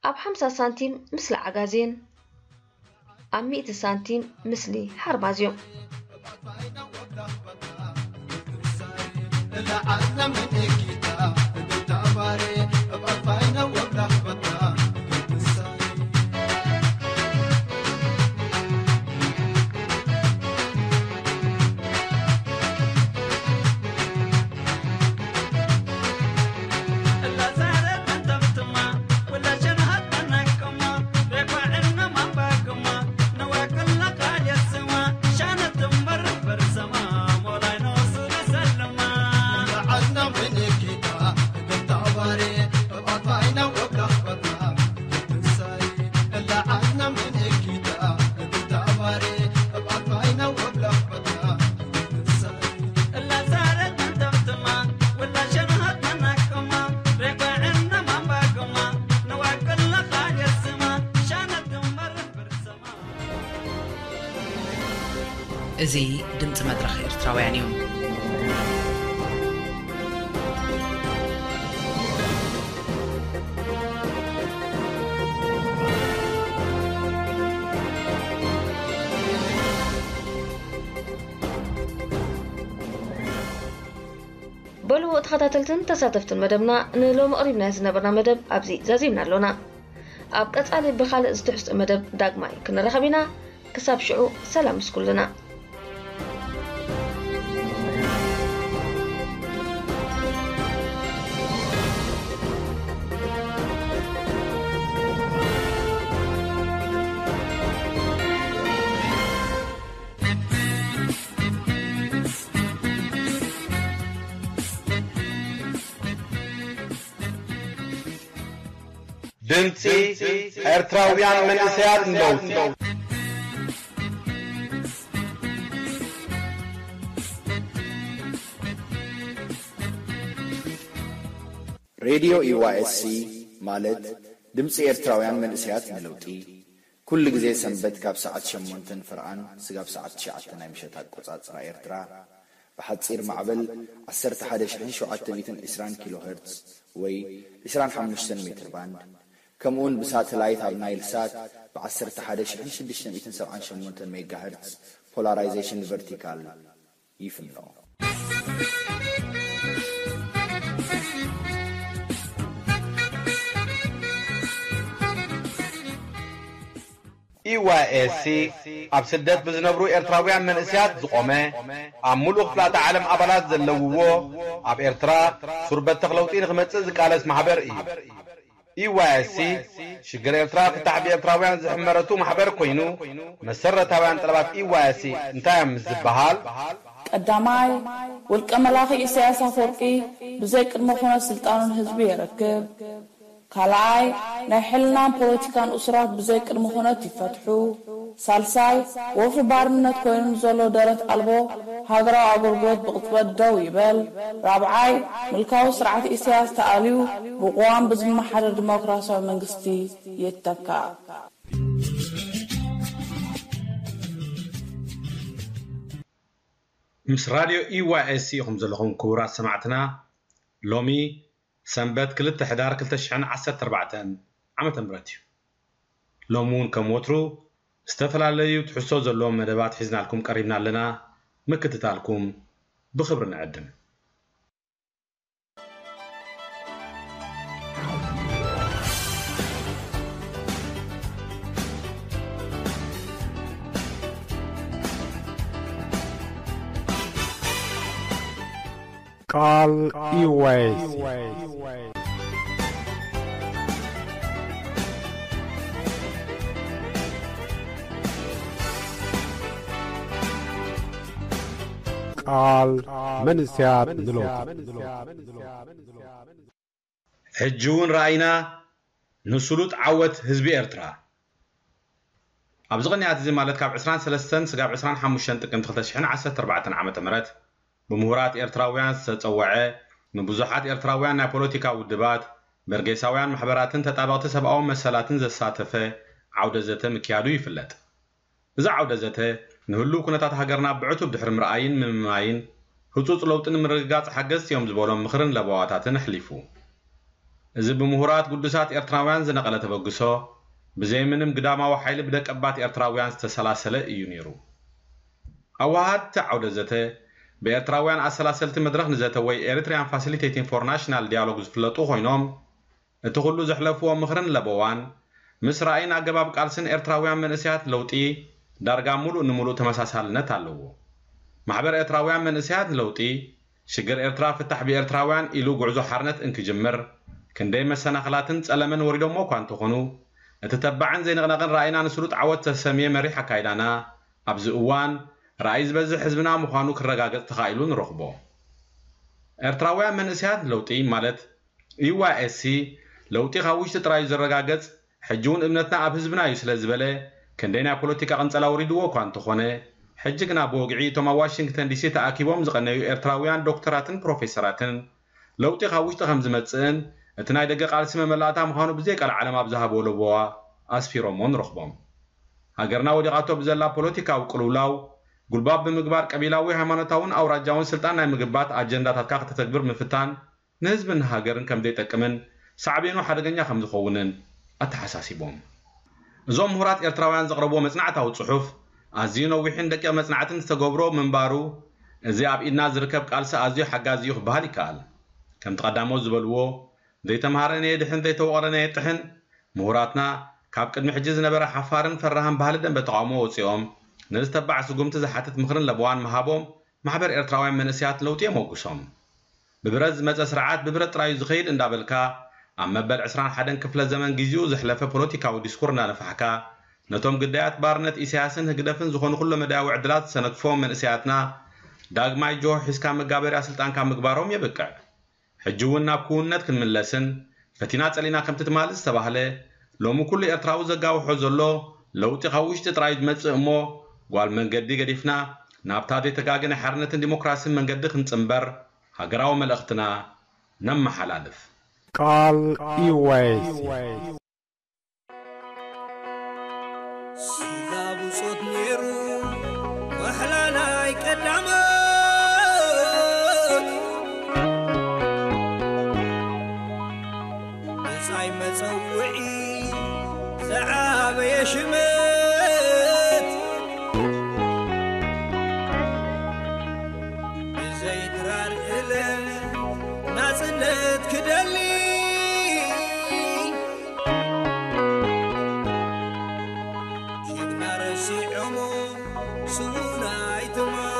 ኣብ ሓምሳ ሳንቲም ምስሊ ዓጋዜን፣ ኣብ ሚእቲ ሳንቲም ምስሊ ሓርማዝ እዮም። እዚ ድምፂ መድረኽ ኤርትራውያን እዩ። በሉ ተኸታተልትን ተሳተፍትን መደብና፣ ንሎሚ ኣቕሪብናዮ ዝነበርና መደብ ኣብዚ ዛዚምና ኣሎና። ኣብ ቀጻሊ ብኻልእ ዝትሕዝቶ መደብ ዳግማይ ክንራኸብ ኢና። ክሳብ ሽዑ ሰላም ምስ ኩልና። ድምጺ ኤርትራውያን መንእሰያት ለውጢ። ሬድዮ ዩ ዋይ ኤስ ሲ ማለት ድምጺ ኤርትራውያን መንእሰያት ንለውጢ፣ ኩሉ ግዜ ሰንበት ካብ ሰዓት ሸሞንተ ፍርቓን ስጋብ ሰዓት ትሽዓተ ናይ ምሸት ኣቆጻጽራ ኤርትራ፣ ብሓጺር ማዕበል ዓሰርተ ሓደ ሽሕን ሸውዓተ ሚእትን ዕስራን ኪሎ ሄርትዝ ወይ ዕስራን ሓሙሽተን ሜትር ባንድ፣ ከምኡውን ብሳተላይት ኣብ ናይል ሳት ብ ዓሰርተ ሓደ ሽሕን ሽዱሽተ ሚእትን ሰብዓን ሸሞንተን ሜጋ ሄርትዝ ፖላራይዜሽን ቨርቲካል ይፍኖ። ኢዋይኤስሲ ኣብ ስደት ብዝነብሩ ኤርትራውያን መንእሰያት ዝቖመ፣ ኣብ ምሉእ ክፍላተ ዓለም ኣባላት ዘለውዎ፣ ኣብ ኤርትራ ሱር በተኽ ለውጢ ንኽመጽእ ዝቃለስ ማሕበር እዩ። ኢዋይኤስሲ ሽግር ኤርትራ ፍታሕ ብኤርትራውያን ዝሕመረቱ ማሕበር ኮይኑ፣ መሰረታውያን ጠለባት ኢዋይኤስሲ እንታይ እዮም ምስ ዝበሃል፣ ቀዳማይ፣ ውልቀ መላኺ ኢሳያስ ኣፈወርቂ ብዘይ ቅድመ ኩነት ስልጣኑ ንህዝቢ የረክብ። ካልኣይ፣ ናይ ሕልናን ፖለቲካን እሱራት ብዘይ ቅድመ ኩነት ይፈትሑ። ሳልሳይ፣ ወፍሪ ባርነት ኮይኑ ንዘሎ ደረት ኣልቦ ሃገራዊ ኣገልግሎት ብቕጽበት ደው ይበል። ራብዓይ፣ ምልካዊ ስርዓት ኢሳያስ ተኣልዩ ብቅዋም ብዝመሓደር ዲሞክራሲያዊ መንግስቲ ይተካእ። ምስ ራድዮ ኢዋይኤስሲ ኢኹም ዘለኹም ክቡራት ሰማዕትና። ሎሚ ሰንበት ክልተ ሕዳር ክልተ ሽሕን ዓሰርተ ኣርባዕተን ዓመተ ምህረት እዩ። ሎሚ እውን ከም ወትሩ ዝተፈላለዩ ትሕዝቶ ዘለዎም መደባት ሒዝናልኩም ቀሪብና ኣለና። ምክትታልኩም ብኽብሪ ንዕድም። ቃል ኢወይስ ቃል መንእሰያት ንለውጢ። ሕጂ እውን ረኣይና ንስሉጥ ዓወት ህዝቢ ኤርትራ። ኣብዚ ቅንያት እዚ ማለት ካብ ዕስራን ሰለስተን ስጋብ ዕስራን ሓሙሽተን ጥቅምቲ ክልተ ሽሕን ዓሰርተ ኣርባዕተን ዓመተ ምህረት ብምሁራት ኤርትራውያን ዝተጸወዐ፣ ንብዙሓት ኤርትራውያን ናይ ፖለቲካ ውድባት፣ በርጌሳውያን ማሕበራትን ተጣበቕቲ ሰብኣዊ መሰላትን ዘሳተፈ ዓውደ ዘተ ምክያዱ ይፍለጥ። እዚ ዓውደ ዘተ ንህሉው ኩነታት ሃገርና ብዕቱብ ድሕሪ ምርኣይን ምምማይን፣ ህጹጽ ለውጢ ንምርግጋጽ ሓገዝቲ እዮም ዝበሎም ምኽርን ለበዋታትን ኣሕሊፉ። እዚ ብምሁራት ግዱሳት ኤርትራውያን ዝነቐለ ተበግሶ፣ ብዘይ ምንም ግዳማዊ ሓይሊ ብደቀባት ኤርትራውያን ዝተሰላሰለ እዩ ነይሩ። ኣወሃድቲ ዓውደ ዘተ፣ ብኤርትራውያን ኣሰላሰልቲ መድረኽ ንዘተ ወይ Eritrean Facilitating for National Dialogue ዝፍለጡ ኮይኖም፣ እቲ ኩሉ ዘሕለፍዎ ምኽርን ለበዋን፣ ምስ ራእይን ኣገባብ ቃልስን ኤርትራውያን መንእሰያት ለውጢ ዳርጋ ምሉእ ንምሉእ ተመሳሳልነት ኣለዎ። ማሕበር ኤርትራውያን መንእሰያት ንለውጢ፣ ሽግር ኤርትራ ፍታሕ ብኤርትራውያን ኢሉ ጉዕዞ ሓርነት እንክጅምር፣ ክንደይ መሰናኽላትን ጸለመን ወሪዶሞ እኳ እንተኾኑ፣ እቲ ተባዕን ዘይንቕነቕን ራእይና ንስሉጥ ዓወት ዝተሰምየ መሪሕ ኣካይዳና፣ ኣብዚ እዋን ራእይ ዝበዝሕ ህዝብና ምዃኑ ክረጋገጽ ተኻኢሉ ንረኽቦ። ኤርትራውያን መንእሰያት ንለውጢ ማለት፣ ዩ ዋይ ኤስ ሲ ለውጢ ካብ ውሽጢ ጥራይ እዩ ዝረጋገጽ፣ ሕጂ እውን እምነትና ኣብ ህዝብና እዩ ስለ ዝበለ፣ ክንደይ ናይ ፖለቲካ ቅንጸላ ወሪድዎ እኳ እንተኾነ፣ ሕጂ ግና ብወግዒ እቶም ኣብ ዋሽንግተን ዲሲ ተኣኪቦም ዝቐነዩ ኤርትራውያን ዶክተራትን ፕሮፌሰራትን ለውጢ ካብ ውሽጢ ከም ዝመጽእን እቲ ናይ ደገ ቃልሲ መመላእታ ምዃኑ ብዘይ ቀልዓለም ኣብ ዝሃብዎ ለበዋ ኣስፊሮሞ ንረኽቦም። ሃገርና ወዲቓቶ ብዘላ ፖለቲካዊ ቅልውላው፣ ጉልባብ ብምግባር ቀቢላዊ፣ ሃይማኖታውን ኣውራጃውን ስልጣን ናይ ምግባት ኣጀንዳታትካ ከተተግብር ምፍታን፣ ንህዝብን ንሃገርን ከም ዘይጠቅምን ሳዕቤኑ ሓደገኛ ከም ዝኸውንን ኣተሓሳሲቦም። እዞም ምሁራት ኤርትራውያን ዘቕረብዎ መጽናዕታዊ ጽሑፍ ኣዝዩ ነዊሕን ደቂቕ መጽናዕትን ዝተገብሮ ምንባሩ፣ እዚ ኣብ ኢድና ዝርከብ ቃልሲ ኣዝዩ ሓጋዚ እዩ ክበሃል ይከኣል። ከምቲ ቀዳሞት ዝበልዎ፣ ዘይተምሃረ ነየድሕን ዘይተወቕረ ነየጥሕን፣ ምሁራትና ካብ ቅድሚ ሕጂ ዝነበረ ሓፋርን ፈራህን ባህሊ ደንበ ተቓውሞ ወጺኦም፣ ነዚ ተባዕ ስጉምቲ ዝሓትት ምኽርን ለበዋን ምሃቦም፣ ማሕበር ኤርትራውያን መንእሰያት ለውጢ የሞግሶም። ብብረት ዝመጸ ስርዓት ብብረት ጥራዩ ዝኸይድ እንዳበልካ፣ ኣብ መበል ዕስራን ሓደን ክፍለ ዘመን ግዚኡ ዘሕለፈ ፖለቲካዊ ዲስኩር እንዳነፋሕካ፣ ነቶም ግዳያት ባርነት ኢሳያስን ህግደፍን ዝኾኑ ኩለመዳያዊ ዕድላት ዝሰነክፎም መንእሰያትና፣ ዳግማይ ጆሆ ሒዝካ መጋበርያ ስልጣንካ ምግባሮም የብቅዕ። ሕጂ እውን ናብ ክውንነት ክንምለስን፣ ፈቲና ጸሊና ከምቲ ትማሊ ዝተባህለ፣ ሎሚ ኩሉ ኤርትራዊ ዘጋውሖ ዘሎ፣ ለውጢ ካብ ውሽጢ ጥራይ ዝመጽእ እሞ፣ ጓል መንገዲ ገዲፍና፣ ናብታ ዘይተጋገ ናይ ሓርነትን ዲሞክራስን መንገዲ ክንጽንበር፣ ሃገራዊ መልእኽትና ነመሓላልፍ። ቃል ኢወይስ ስጋ ብጾት ነይሩ ዋሕላ ናይ ቀዳሞት፣ ብጻይ መጸውዒ ዝዓበየ ሽመት፣ ብዘይ ድራር እለ ናጽነት ክደሊ። ጅግና ረሲዖሞ ስዉእ ናይ ትማል።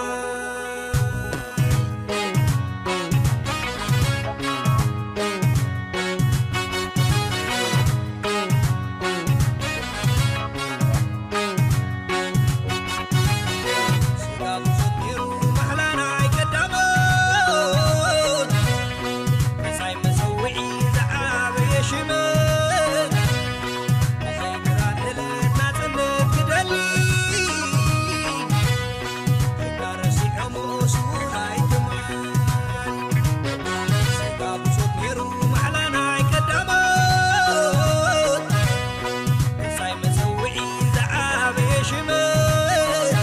ስጋ ብዙት ነይሩ ማሕላ ናይ ቀዳሞት፣ ብጻይ መጸውዒ ዝዓበየ ሽመት፣ ብዘይ ድራር እለ ናጽነት ክደሊ። ጅግና ረሲዖሞ ስዉእ ናይ ትማል። ስጋ ብጾት ነይሩ ማሕላ ናይ ቀዳሞት፣ ብጻይ መጸውዒ ዝዓበየ ሽመት፣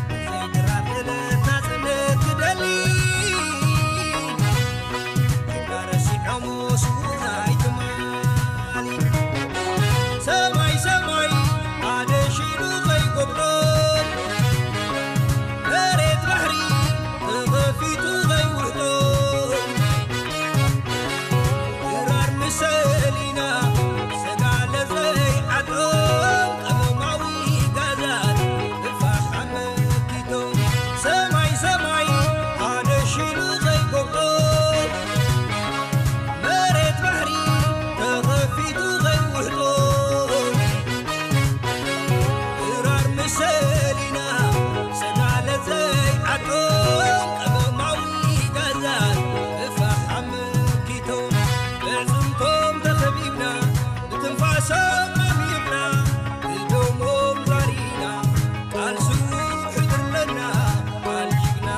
ብዘይ ድራር እለ ናጽነት ክደሊ። ጅግና ረሲዖሞ ስዉእ ናይ ትማሊ። ሰማይ ሰማይ ኣደሺሉ ዘይጎብጦ፣ መሬት ባሕሪ ተኸፊቱ ዘይውሕጦ፣ ድራር ምሰሊና ሰጋለ ዘይዓጦም ቀመማዊ ጋዛት ብፋሕ ኣመኪቶም። ሰማይ ሰማይ ኣደሺሉ ዘይጎብጦ፣ መሬት ባሕሪ ተኸፊቱ ዘይውሕጦ፣ ድራር ምሰሊና ሰጋለ ዘይዓጦም ቀመማዊ ጋዛት ብፋሕ ኣመኪቶም። ብዕጽምቶም ተኸቢብና ብትንፋሶም ኣሚርና ብደሞም ዛሪና ቃል ስዉእ ሕድር ኣለና ቃል ጅግና።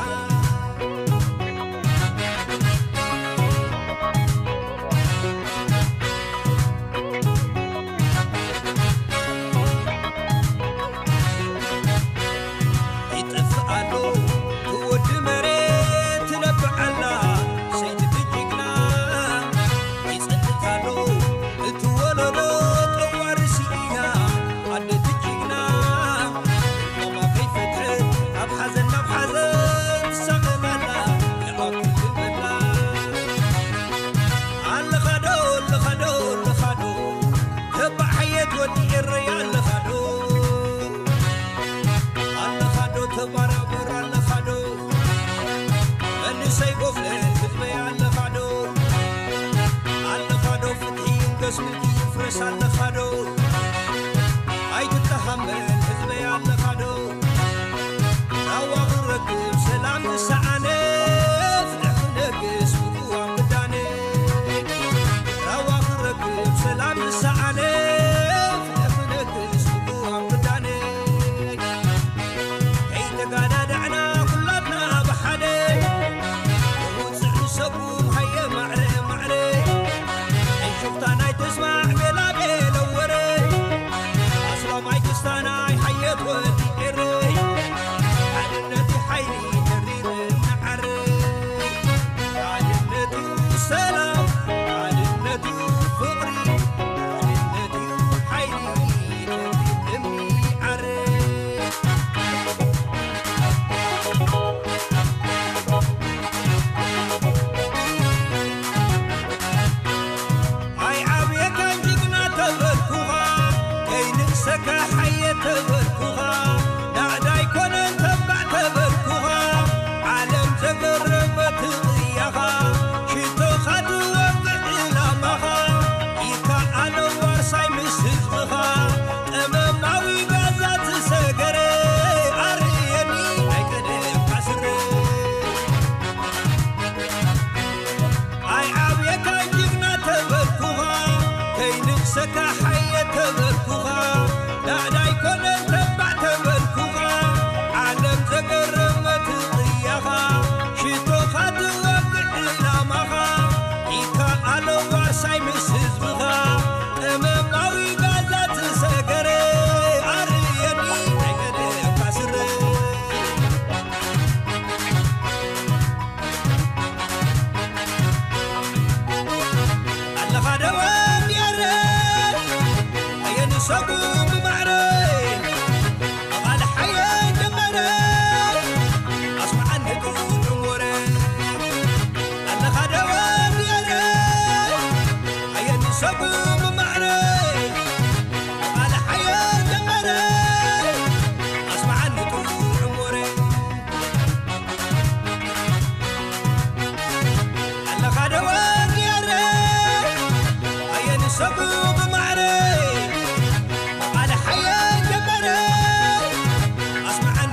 ይጠፍእ ኣሎ እቲ ወዲ መሬት ትነብዕ ኣላ ሰይቲ ጅግና። ይጸንት ኣሎ እቲ ወለዶ ጠዋሪ ስኢና ኣደ ጅግና። ማማ ከይፈትሐት ኣብ ሓዘን ናብ ሓዘን ትሳቐም ኣላ ይኣክል ትብል ኣላ። ኣለኻ ዶ ኣለኻ ዶ ኣለኻ ዶ ተባዕ ሓየት ወዲ ኤረይ ኣለኻ ዶ? ኣለኻ ዶ ተባራበር ኣለኻ ዶ? መንእሰይ ጎብለል ህዝበይ ኣለኻ ዶ? ኣለኻ ዶ ፍትሒ ይንገስ ምልኪ ይፍረስ ኣለኻ ዶ? ኣይትተሃመል ህዝበይ ኣለኻ ዶ? ራዋ ክረክብ ሰላም ዝሰኣነ ፍትሒ ክነግስ ብቅዋም ክዳነ። ራዋ ክረክብ ሰላም ዝሰኣነ ፍትሒ ክነግስ ብቅዋም ክዳነ። ከይተጋዳዳዕና ኩላትና ብሓደ ንውፅእ ንሰጉም ሃየ ማዕረ ማዕረ። ናይ ሽፍታ ናይ ተስፋ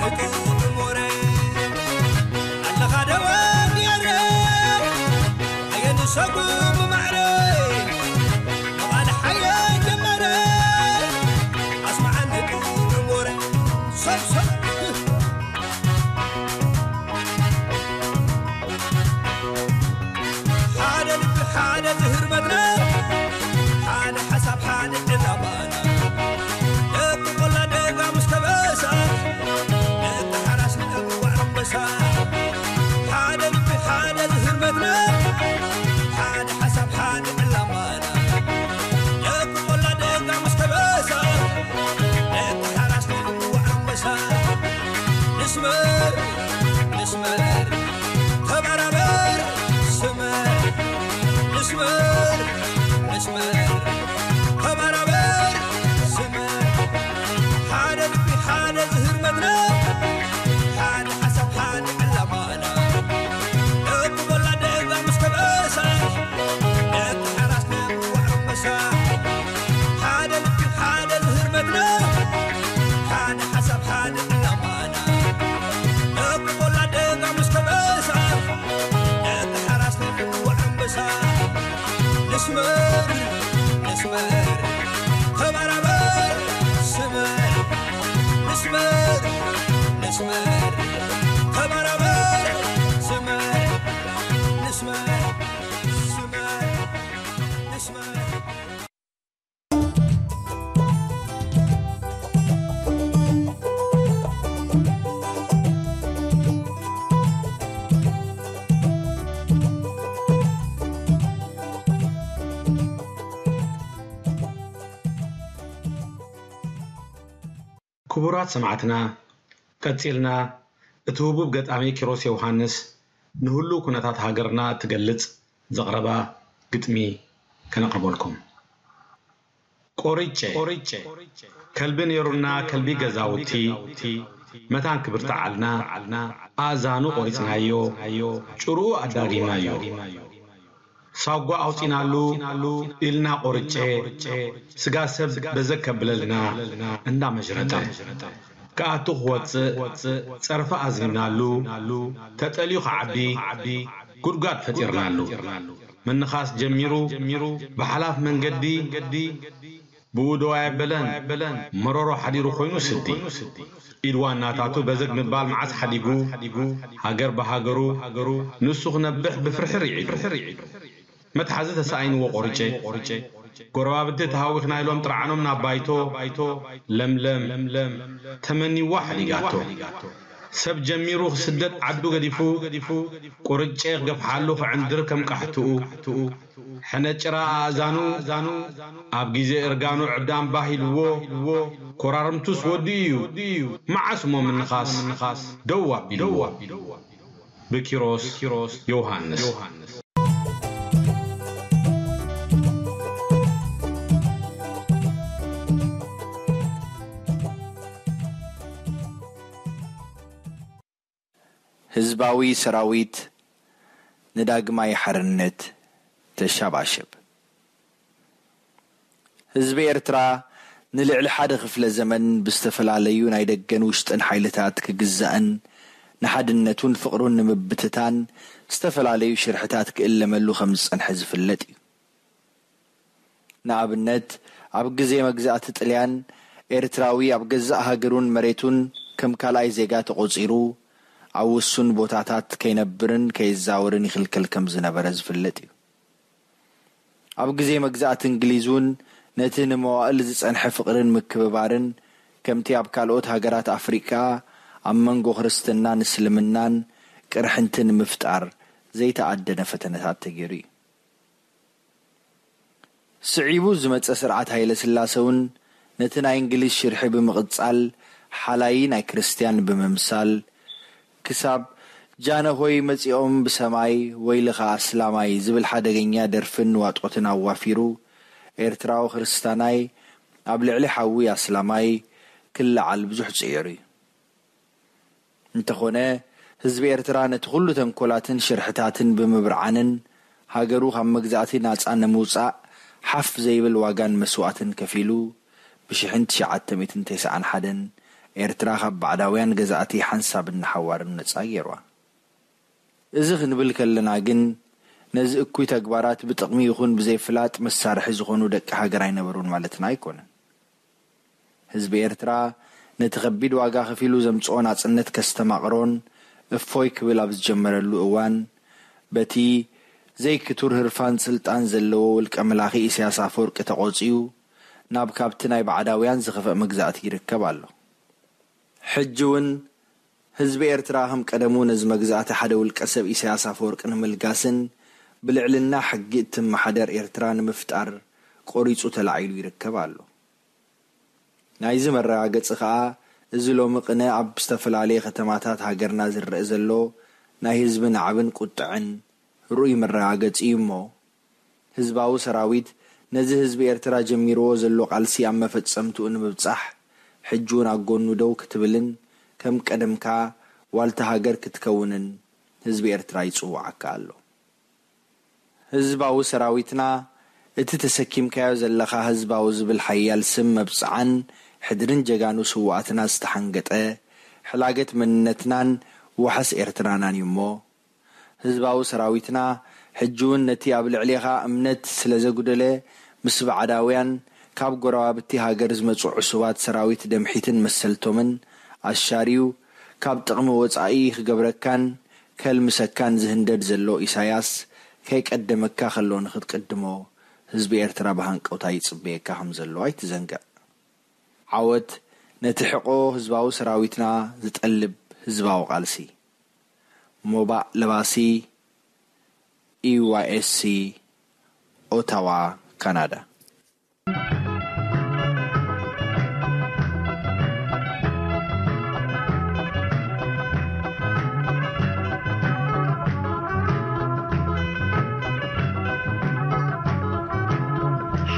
እቲ ጥሙረ ኣለኻ ደወል የረ ኣየንሰጉ ብማዕረ መቓል ሓየ ጀመረ ኣስማዓኒ ጥሙረ ሰብ ሰብ ሓደ ልቢ ሓደ ዝህር መድረኽ ሓደ ሓሳብ ሓደ ዕላማና ደቂ ቆላ ደጋ ምስ ከበሳ ደቂ ሓራስ ንእምዋዕ ኣንበሳ ሓደ ልቢ ሓደ ዝህር መድረኽ ሓደ ሓሳብ ሓደ ዕላማና ደቂ ቆላ ደጋ ምስ ከበሳ ደቂ ሓራስ ንእምዋዕ ኣንበሳ ንስመር ንስመር ተበራበር ስመር ንስመር ንስመር ተበራበር ስመር ሓደ ልቢ ሓደ ዝህር መድረኽ ሓደ ሓሳብ ሓደ ዕላማና ደቂ ቆላ ደጋ ምስ ከበሳ ደቂ ሓራስ ንእምዋዕ ኣንበሳ ሓደ ልቢ ሓደ ዝህር መድረኽ ሓደ ሓሳብ ሓደ ዕላማና ደቂ ቆላ ደጋ ምስ ከበሳ ደቂ ሓራስ ንእምዋዕ ኣንበሳ ንስመር ንስመር ተበራበር ስመር ንስመር ንስመር ተበራበር ስመር ንስመር ስመር ንስመር ክቡራት ሰማዕትና፣ ቀጺልና እቲ ህቡብ ገጣሚ ኪሮስ ዮውሃንስ ንህሉው ኩነታት ሃገርና እትገልጽ ዘቕረባ ግጥሚ ከነቕርበልኩም። ቆሪጨ፣ ከልቢ ነይሩና ከልቢ ገዛውቲ፣ መታን ክብርቲ ዓልና፣ ኣእዛኑ ቆሪጽናዮ፣ ጭርኡ ኣዳጊምናዮ። ሳጓ ኣውጺናሉ ኢልና ቆርጨ፣ ስጋ ሰብ በዘ ከብለልና እንዳመሽረጠ። ክኣቱ ክወጽእ ጸርፊ ኣዝኒብናሉ፣ ተጠልዩ ክዓቢ ጉድጓድ ፈጢርናሉ። ምንኻስ ጀሚሩ ብሓላፍ መንገዲ ብኡ ደው ኣየበለን፣ መሮሮ ሓዲሩ ኮይኑ ስዲ። ኢድ ዋናታቱ በዘግ ምባል መዓስ ሓዲጉ፣ ሃገር ብሃገሩ፣ ንሱ ክነብሕ ብፍርሒ ርዒዱ። መትሓዚ ተሳኢንዎ ቆርጨ፣ ጎረባብቲ ተሃዊኽና ኢሎም ጥርዓኖም ናብ ባይቶ፣ ለምለም ተመኒዋ ሓዲጋቶ። ሰብ ጀሚሩ ክስደድ ዓዱ ገዲፉ፣ ቁርጨ ክገፍሓሉ ክዕንድር ከም ቃሕትኡ፣ ሕነ ጭራ ኣእዛኑ፣ ኣብ ግዜ እርጋኑ ዕብዳን ባህ ኢልዎ፣ ኮራርምቱስ ወዲኡ እዩ፣ መዓስ እሞ ምንኻስ ደው ኣቢልዎ። ብኪሮስ ዮውሃንስ። ህዝባዊ ሰራዊት ንዳግማይ ሓርነት ተሻባሽብ። ህዝቢ ኤርትራ ንልዕሊ ሓደ ክፍለ ዘመን ብዝተፈላለዩ ናይ ደገን ውሽጥን ሓይልታት ክግዛእን ንሓድነቱን ፍቕሩን ንምብትታን ዝተፈላለዩ ሽርሕታት ክእለመሉ ከም ዝጸንሐ ዝፍለጥ እዩ። ንኣብነት፣ ኣብ ግዜ መግዛእቲ ጥልያን፣ ኤርትራዊ ኣብ ገዛእ ሃገሩን መሬቱን ከም ካልኣይ ዜጋ ተቖጺሩ፣ ኣብ ውሱን ቦታታት ከይነብርን ከይዛወርን ይኽልከል ከም ዝነበረ ዝፍለጥ እዩ። ኣብ ግዜ መግዛእቲ እንግሊዝ እውን፣ ነቲ ንመዋእል ዝጸንሐ ፍቕርን ምክብባርን፣ ከምቲ ኣብ ካልኦት ሃገራት ኣፍሪቃ ኣብ መንጎ ክርስትናን እስልምናን ቅርሕንቲ ንምፍጣር ዘይተኣደነ ፈተነታት ተገይሩ እዩ። ስዒቡ ዝመጸ ስርዓት ሃይለስላሰ እውን ነቲ ናይ እንግሊዝ ሽርሒ ብምቕጻል ሓላይ ናይ ክርስትያን ብምምሳል ክሳብ ጃነሆይ መጺኦም ብሰማይ ወይልኻ ኣስላማይ ዝብል ሓደገኛ ደርፍን ዋጦትን ኣዋፊሩ ኤርትራዊ ክርስታናይ ኣብ ልዕሊ ሓዊ ኣስላማይ ክለዓል ብዙሕ ጽዒሩ እዩ። እንተኾነ፣ ህዝቢ ኤርትራ ነቲ ኩሉ ተንኮላትን ሽርሕታትን ብምብርዓንን ሃገሩ ካብ መግዛእቲ ናጻ ንምውጻእ ሓፍ ዘይብል ዋጋን መስዋእትን ከፊሉ፣ ብሽሕን ትሽዓተ ሚእትን ተስዓን ሓደን ኤርትራ ካብ ባዕዳውያን ገዛእቲ ሓንሳብን ንሓዋርን ነጻ ገይርዋ። እዚ ክንብል ከለና ግን፣ ነዚ እኩይ ተግባራት ብጥቕሚ ይኹን ብዘይፍላጥ መሳርሒ ዝኾኑ ደቂ ሃገር ኣይነበሩን ማለትና ኣይኮነን። ህዝቢ ኤርትራ ነቲ ከቢድ ዋጋ ከፊሉ ዘምጽኦ ናጽነት ከስተማቕሮን እፎይ ክብል ኣብ ዝጀመረሉ እዋን፣ በቲ ዘይክቱር ህርፋን ስልጣን ዘለዎ ውልቀ መላኺ ኢሳያስ ኣፈወርቂ ተቖጽዩ፣ ናብ ካብቲ ናይ ባዕዳውያን ዝኸፍእ መግዛእቲ ይርከብ ኣሎ። ሕጂ እውን ህዝቢ ኤርትራ ከም ቀደሙ ነዚ መግዛእቲ ሓደ ውልቀ ሰብ ኢሳያስ ኣፈወርቂ ንምልጋስን ብልዕልና ሕጊ እትመሓደር ኤርትራ ንምፍጣር ቆሪጹ ተላዒሉ ይርከብ ኣሎ። ናይዚ መረጋገጺ ከኣ፣ እዚ ሎሚ ቅነ ኣብ ዝተፈላለየ ከተማታት ሃገርና ዝረአ ዘሎ ናይ ህዝቢ ናዕብን ቁጥዕን ርኡይ መረጋገጺ እዩ እሞ፣ ህዝባዊ ሰራዊት ነዚ ህዝቢ ኤርትራ ጀሚርዎ ዘሎ ቃልሲ ኣብ መፈጸምትኡ ንምብጻሕ፣ ሕጂ እውን ኣብ ጎኑ ደው ክትብልን ከም ቀደምካ ዋልታ ሃገር ክትከውንን ህዝቢ ኤርትራ ይጽውዓካ ኣሎ። ህዝባዊ ሰራዊትና፣ እቲ ተሰኪምካዮ ዘለኻ ህዝባዊ ዝብል ሓያል ስም መብጽዓን ሕድርን ጀጋኑ ስውኣትና ዝተሓንገጠ፣ ሕላገት መንነትናን ዋሕስ ኤርትራናን እዩ እሞ፣ ህዝባዊ ሰራዊትና፣ ሕጂ እውን ነቲ ኣብ ልዕሌኻ እምነት ስለ ዘጉደለ፣ ምስ ባዕዳውያን ካብ ጎረባብቲ ሃገር ዝመጹ ዕሱባት ሰራዊት ደምሒትን መሰልቶምን ኣሻርዩ፣ ካብ ጥቕሚ ወጻኢ ክገብረካን ከልምሰካን ዝህንደድ ዘሎ ኢሳያስ፣ ከይቀደመካ ከሎ ንኽትቅድሞ፣ ህዝቢ ኤርትራ ብሃንቀውታ ይጽበየካ ከም ዘሎ ኣይትዘንግዕ። ዓወት ነቲ ሕቖ ህዝባዊ ሰራዊትና ዝጠልብ ህዝባዊ ቃልሲ። ሞባእ ለባሲ፣ ኢ ዋይ ኤስ ሲ፣ ኦታዋ፣ ካናዳ።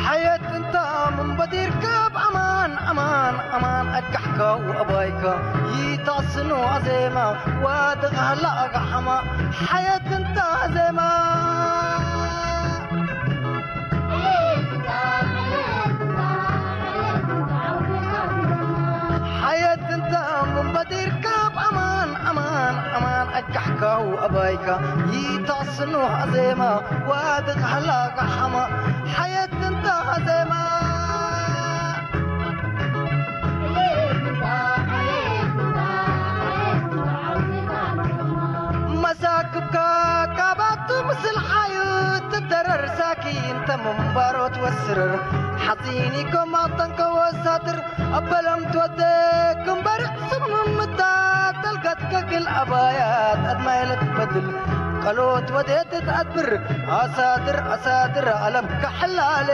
ሓየት እንታ ምንበዲር ካብ ኣማን ኣማን ኣማን ኣጋሕካ ወኣባይካ ይታስኖ ኣዜማ ዋድቕ ሃላ ኣጋሓማ ሓየት እንታ ዜማ ሓየት እንታ ምንበዲር ካብ ኣማን ኣማን ኣማን ኣጋሕካ ወኣባይካ ይታስኖ ኣዜማ ዋድቕ ሃላ ኣጋሓማ ሓየት እንታ ዜማ መሳክብካ ካባቱ ምስል ሓዩ ትደረር ሳኪን ተምንባሮት ወስርር ሓፂኒ ኮማጠን ከወሳትር ኣበለም ትወደ ክንበር ስምምታ ተልከት ከግል ኣባያት ኣድማይለት በድል ቀሎት ወዴት ትኣድብር ኣሳድር ኣሳድር ኣለም ከሕላለ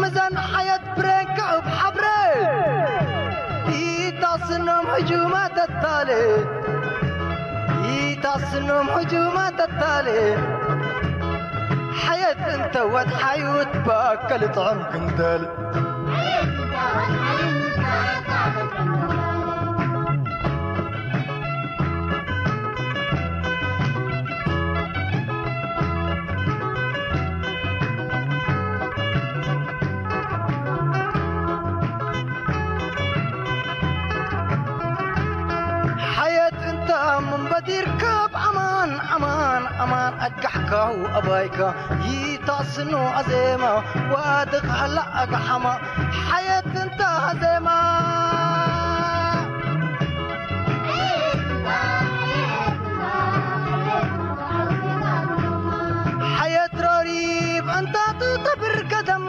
ምዛን ሓየት ብሬን ከእብ ሓብረ ኢታስኖም ህጁማ ተታለ ኢታስኖም ህጁማ ተታለ ሓየት እንተ ወድሓዩት ባከል ጥዑም ክንደል ሓየት እንተ ምንበዲር ካብ ኣማን ኣማን ኣማን ኣጋሕካው ኣባይካ ይታስኖ ኣዜማ ዋድቕ ሃላ ኣጋሓማ ሓየት እንተ ኣዜማ ሓየት ሮሪብ እንታቱ ተብር ከተም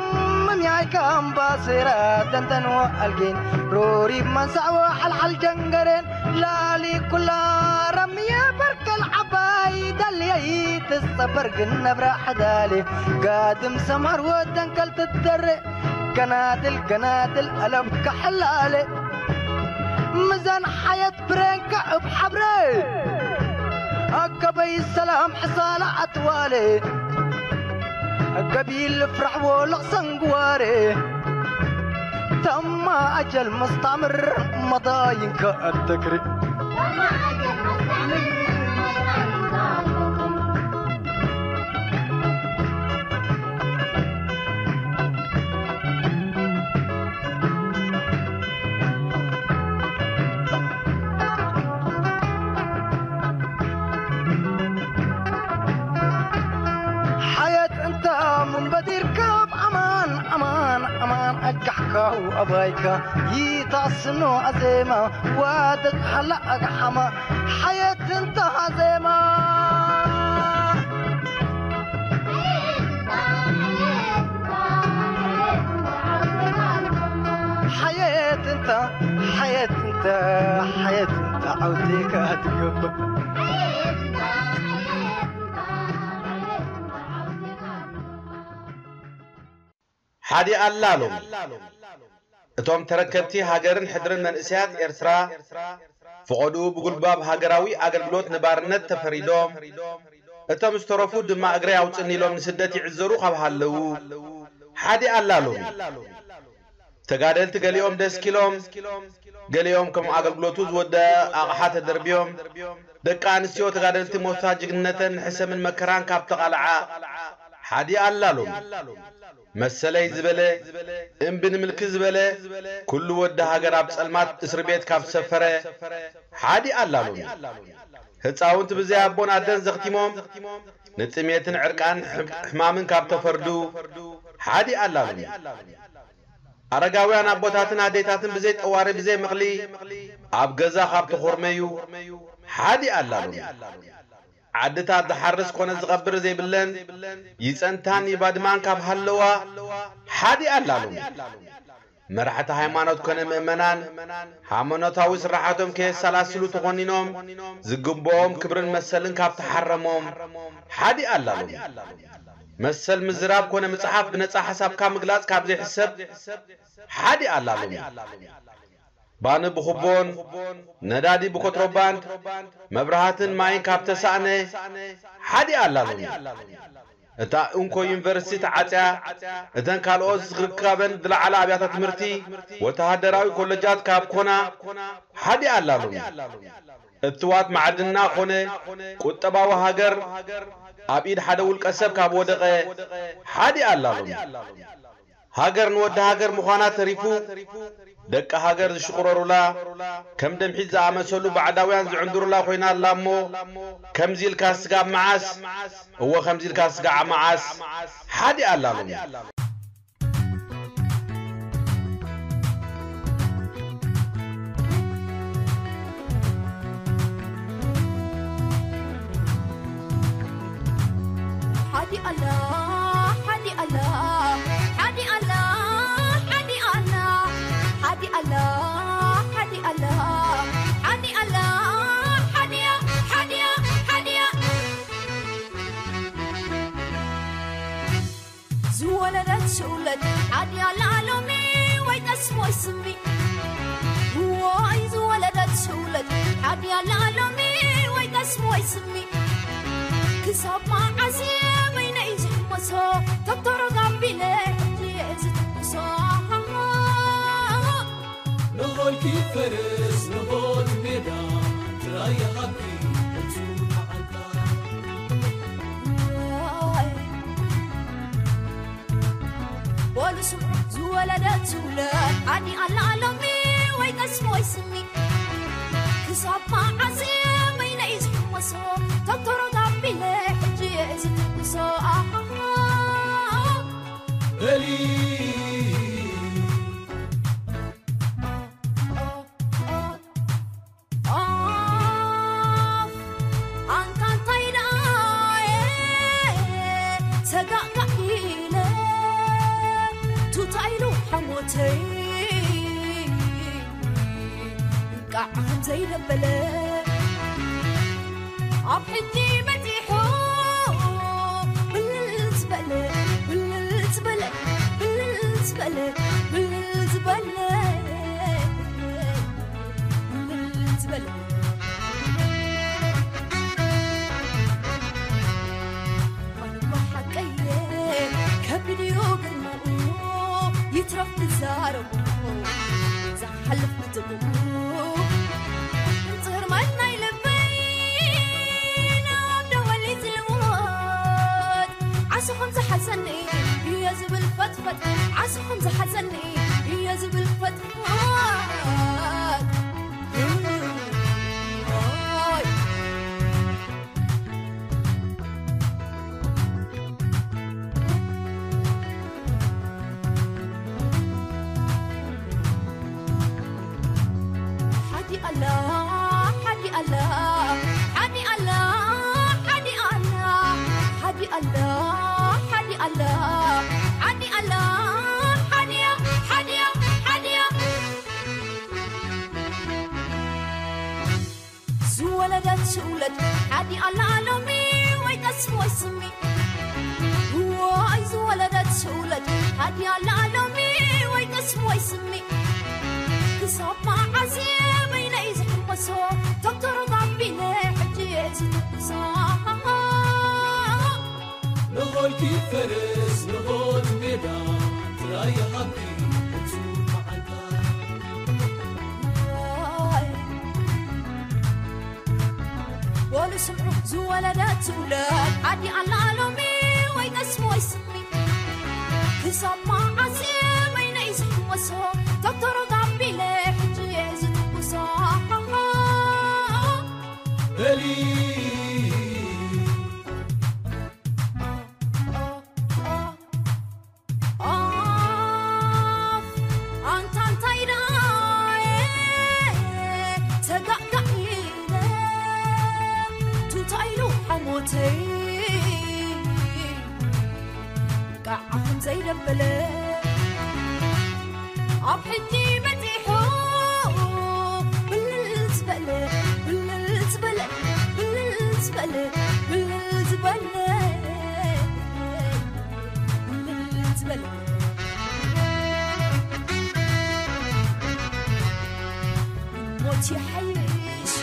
ምምያይካ ኣምባሴራ ተንተንዎ ኣልጌን ሮሪብ መንሳዕዎ ሓልሓል ጀንገሬን ላሊ ኩላ ረምየ በርከል ዓባይ ደልየይ ትጸበር ግን ነብራ ሕዳሌ ጋድም ሰማር ወደንከል ትደረ ገናድል ገናድል ኣለም ከሕላለ ምዛን ሓየት ብሬንካ እብ ሓብረ ኣከበይ ሰላም ሕሳላ ኣትዋለ ገቢል ፍራሕ ወለቕ ሰንግዋረ ተማ ኣጀል መስታምር መዳይንካ ኣተክሪ ኣባይካ ይታስኖ ኣዜማ ዋደግ ሃላ ኣግሓማ ሓየት እንታ ኣዜማ ሓየት እንታ ሓየት እንታ ሓየት እንታ ዓውቴካ ትገብእ ሓዲ ኣላ ሎሚ። እቶም ተረከብቲ ሃገርን ሕድርን መንእሰያት ኤርትራ፣ ፈቐድኡ ብጉልባብ ሃገራዊ ኣገልግሎት ንባርነት ተፈሪዶም፣ እቶም ዝተረፉ ድማ እግረይ ኣውጽእኒ ኢሎም ንስደት ይዕዘሩ ካብ ሃለዉ፣ ሓዲ ኣላ ሎሚ። ተጋደልቲ ገሊኦም ደስኪሎም፣ ገሊኦም ከም ኣገልግሎቱ ዝወደአ ኣቕሓ ተደርብዮም፣ ደቂ ኣንስትዮ ተጋደልቲ ሞታ ጅግንነተን ንሕሰምን መከራን ካብ ተቓልዓ፣ ሓዲ ኣላ ሎሚ። መሰለይ ዝበለ፣ እምቢ ንምልኪ ዝበለ፣ ኩሉ ወዲ ሃገር ኣብ ጸልማት እስሪ ቤት ካብ ዝሰፈረ፣ ሓዲ ኣላ ሎሚ። ህጻውንቲ ብዘይ ኣቦን ኣደን ዘኽቲሞም፣ ንጥሜትን ዕርቃን ሕም-፣ ሕማምን ካብ ተፈርዱ፣ ሓዲ ኣላ ሎሚ። ኣረጋውያን ኣቦታትን ኣዴታትን ብዘይ ጠዋሪ ብዘይ ምኽሊ፣ ኣብ ገዛ ካብ ተኾርመዩ፣ ሓዲ ኣላ ሎሚ። ዓድታት ዝሓርስ ኮነ ዝቐብር ዘይብለን፣ ይጸንታን ይባድማን ካብ ሃለዋ፣ ሓዲ ኣላ ሎሚ። መራሕቲ ሃይማኖት ኮነ ምእመናን፣ ሃይማኖታዊ ስራሓቶም ከየሰላስሉ ተኾኒኖም፣ ዝግብኦም ክብርን መሰልን ካብ ተሓረሞም፣ ሓዲ ኣላ ሎሚ። መሰል ምዝራብ ኮነ ምጽሓፍ ብነጻ ሓሳብካ ምግላጽ ካብ ዘይሕሰብ፣ ሓዲ ኣላ ሎሚ። ባኒ ብኹቦን፣ ነዳዲ ብኮትሮባንድ፣ መብራህትን ማይን ካብ ተሳእነ፣ ሓዲ ኣላ ሎሚ። እታ እንኮ ዩኒቨርሲቲ ተዓጽያ፣ እተን ካልኦት ዝርከበን ዝለዓላ ኣብያተ ትምህርቲ፣ ወተሃደራዊ ኮለጃት ካብ ኮና፣ ሓዲ ኣላ ሎሚ። እትዋት ማዕድና ኮነ ቁጠባዊ ሃገር ኣብ ኢድ ሓደ ውልቀ ሰብ ካብ ወደቐ፣ ሓዲ ኣላ ሎሚ። ሃገር ንወዲ ሃገር ምዃና ተሪፉ፣ ደቂ ሃገር ዝሽቑረሩላ፣ ከም ደምሒት ዝኣመሰሉ ባዕዳውያን ዝዕንድሩላ ኮይና ኣላ እሞ፣ ከምዚ ኢልካ ስጋብ መዓስ? እወ፣ ከምዚ ኢልካ ስጋዕ መዓስ? ሓዲ ኣላ ሎሚ። ሓዲ ኣላ፣ ሓዲ ኣላ፣ ሓዲ ኣላ፣ ሓዲ ኣላ፣ ሓዲ ኣላ፣ ሓዲ ኣላ፣ ሓዲ ኣላ፣ ሓዲያ፣ ሓዲያ፣ ሓዲያ። ዝወለደት ትውለድ ሓዲያ ኣላ ሎሚ ወይ ቀስ ወይ ስሚ። ወይ ዝወለደት ትውለድ ሓዲያ ኣላ ሎሚ ወይ ቀስ ወይ ስሚ። ክሳብ መዓስ እየ በይነይ ዝሕመሶ? ተተረጋቢለ ሕጂ እየ ዝትኩሶ። ንኾልኪ ፈረስ ንኾት ሜዳ ጥራይ ይሃብኪ እቱ መዓልታ። በሉ ስምዑ ዝወለደት ትውለድ ሓዲ ኣላ ሎሚ ወይ ቀስ ወይ ስሚ። ክሳብ መዓስ እየ በይነይ ዝሕመሶ? ተተረጋቢለ ሕጂ እየ ዝትኩሶ። ኣሃ። በሊ ኣፍ ኣንታ እንታይ ደኣ እየ ሰጋእ ጋእ ኢለ ቱታ ኢሉ ሓሞተይ ቃዕ ከም ዘይደበለ ኣብ ሕጂ በጺሑ ብልጽ በለ ብልጽ በለ ብልጽ በለ ብልጽ በለ ብልጽ በለ ሓቀየ ከቢድ እዩ ግርምኡ ይትረፍ ክዛረቡ ዝሓልፍ ብጥቕኡ ጽርመት ናይ ልበይ ናብ ደወል ይዝልወጥ ዓስኹም ዝሓዘኒ እየ ዝብል ፈጥፈጥ ዓስኹም ዝሓዘኒ እየ ዝብል ፈጥፈጥ ወለደት ትውለድ ሓዲ ኣላ ሎሚ ወይ ቀስ ወይ ስሚ። ወይ ዝወለደት ትውለድ ሓዲ ኣላ ሎሚ ወይ ቀስ ወይ ስሚ። ክሳብ መዓስ በይነይ ዝሕመሶ ዶክተር ጋቢነ ሕጂ እየ ዝትኩሶ። ንኾልኪ ፈረስ ንኾት ሜዳ ጥራይ ሃብኪ ሕጹብ መዓልታ። ወሉ ስምዑ ዝወለደት ትውለድ ዓዲ ኣላ ሎሚ ወይ ቀስ ወይ ስሚ። ክሳብ መዓስ በይነይ ዝሕመሶ ዶክተር ጋቢለ ሕጂ እየ ዝትኩሶ። በሊ ኣፍ ኣንታ እንታይ ደኣ ተጋጋእ ኢለ ቱታ ኢሉ ሓሞተይ ቃዕ ዘይደበለ ኣብ ሕጂ በጺሑ ብልጽ በለ ብልጽ በለ ብልጽ በለ ብልጽ በለ ብልጽ በለ ሞት ይሓይሽ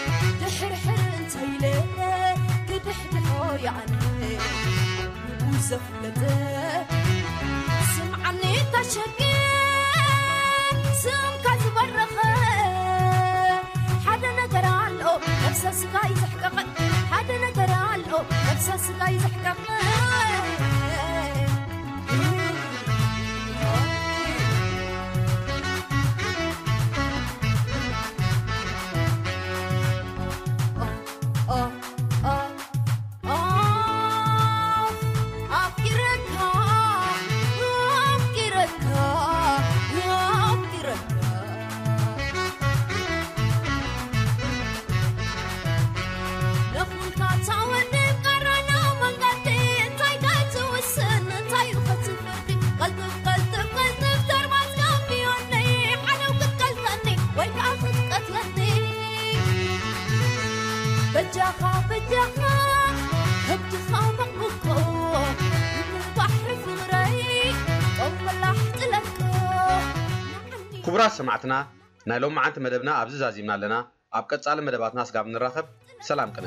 ድሕርሕር እንተይለ ክድሕድሖ ይኣነ ንጉስ ዘፍለጠ ስምዓኒ ተሸገ ስምካ ዝበረኸ ሓደ ነገር ኣሎ ነፍሰ ስጋይ ዘሕቀቐ ሓደ ነገር ኣሎ ነፍሰ ስጋይ ዘሕቀቐ ክቡራት ሰማዕትና፣ ናይ ሎማዓንቲ መደብና ኣብዚ ዛዚምና ኣለና። ኣብ ቀጻሊ መደባትና ስጋብ ንራኸብ፣ ሰላም ቅነ።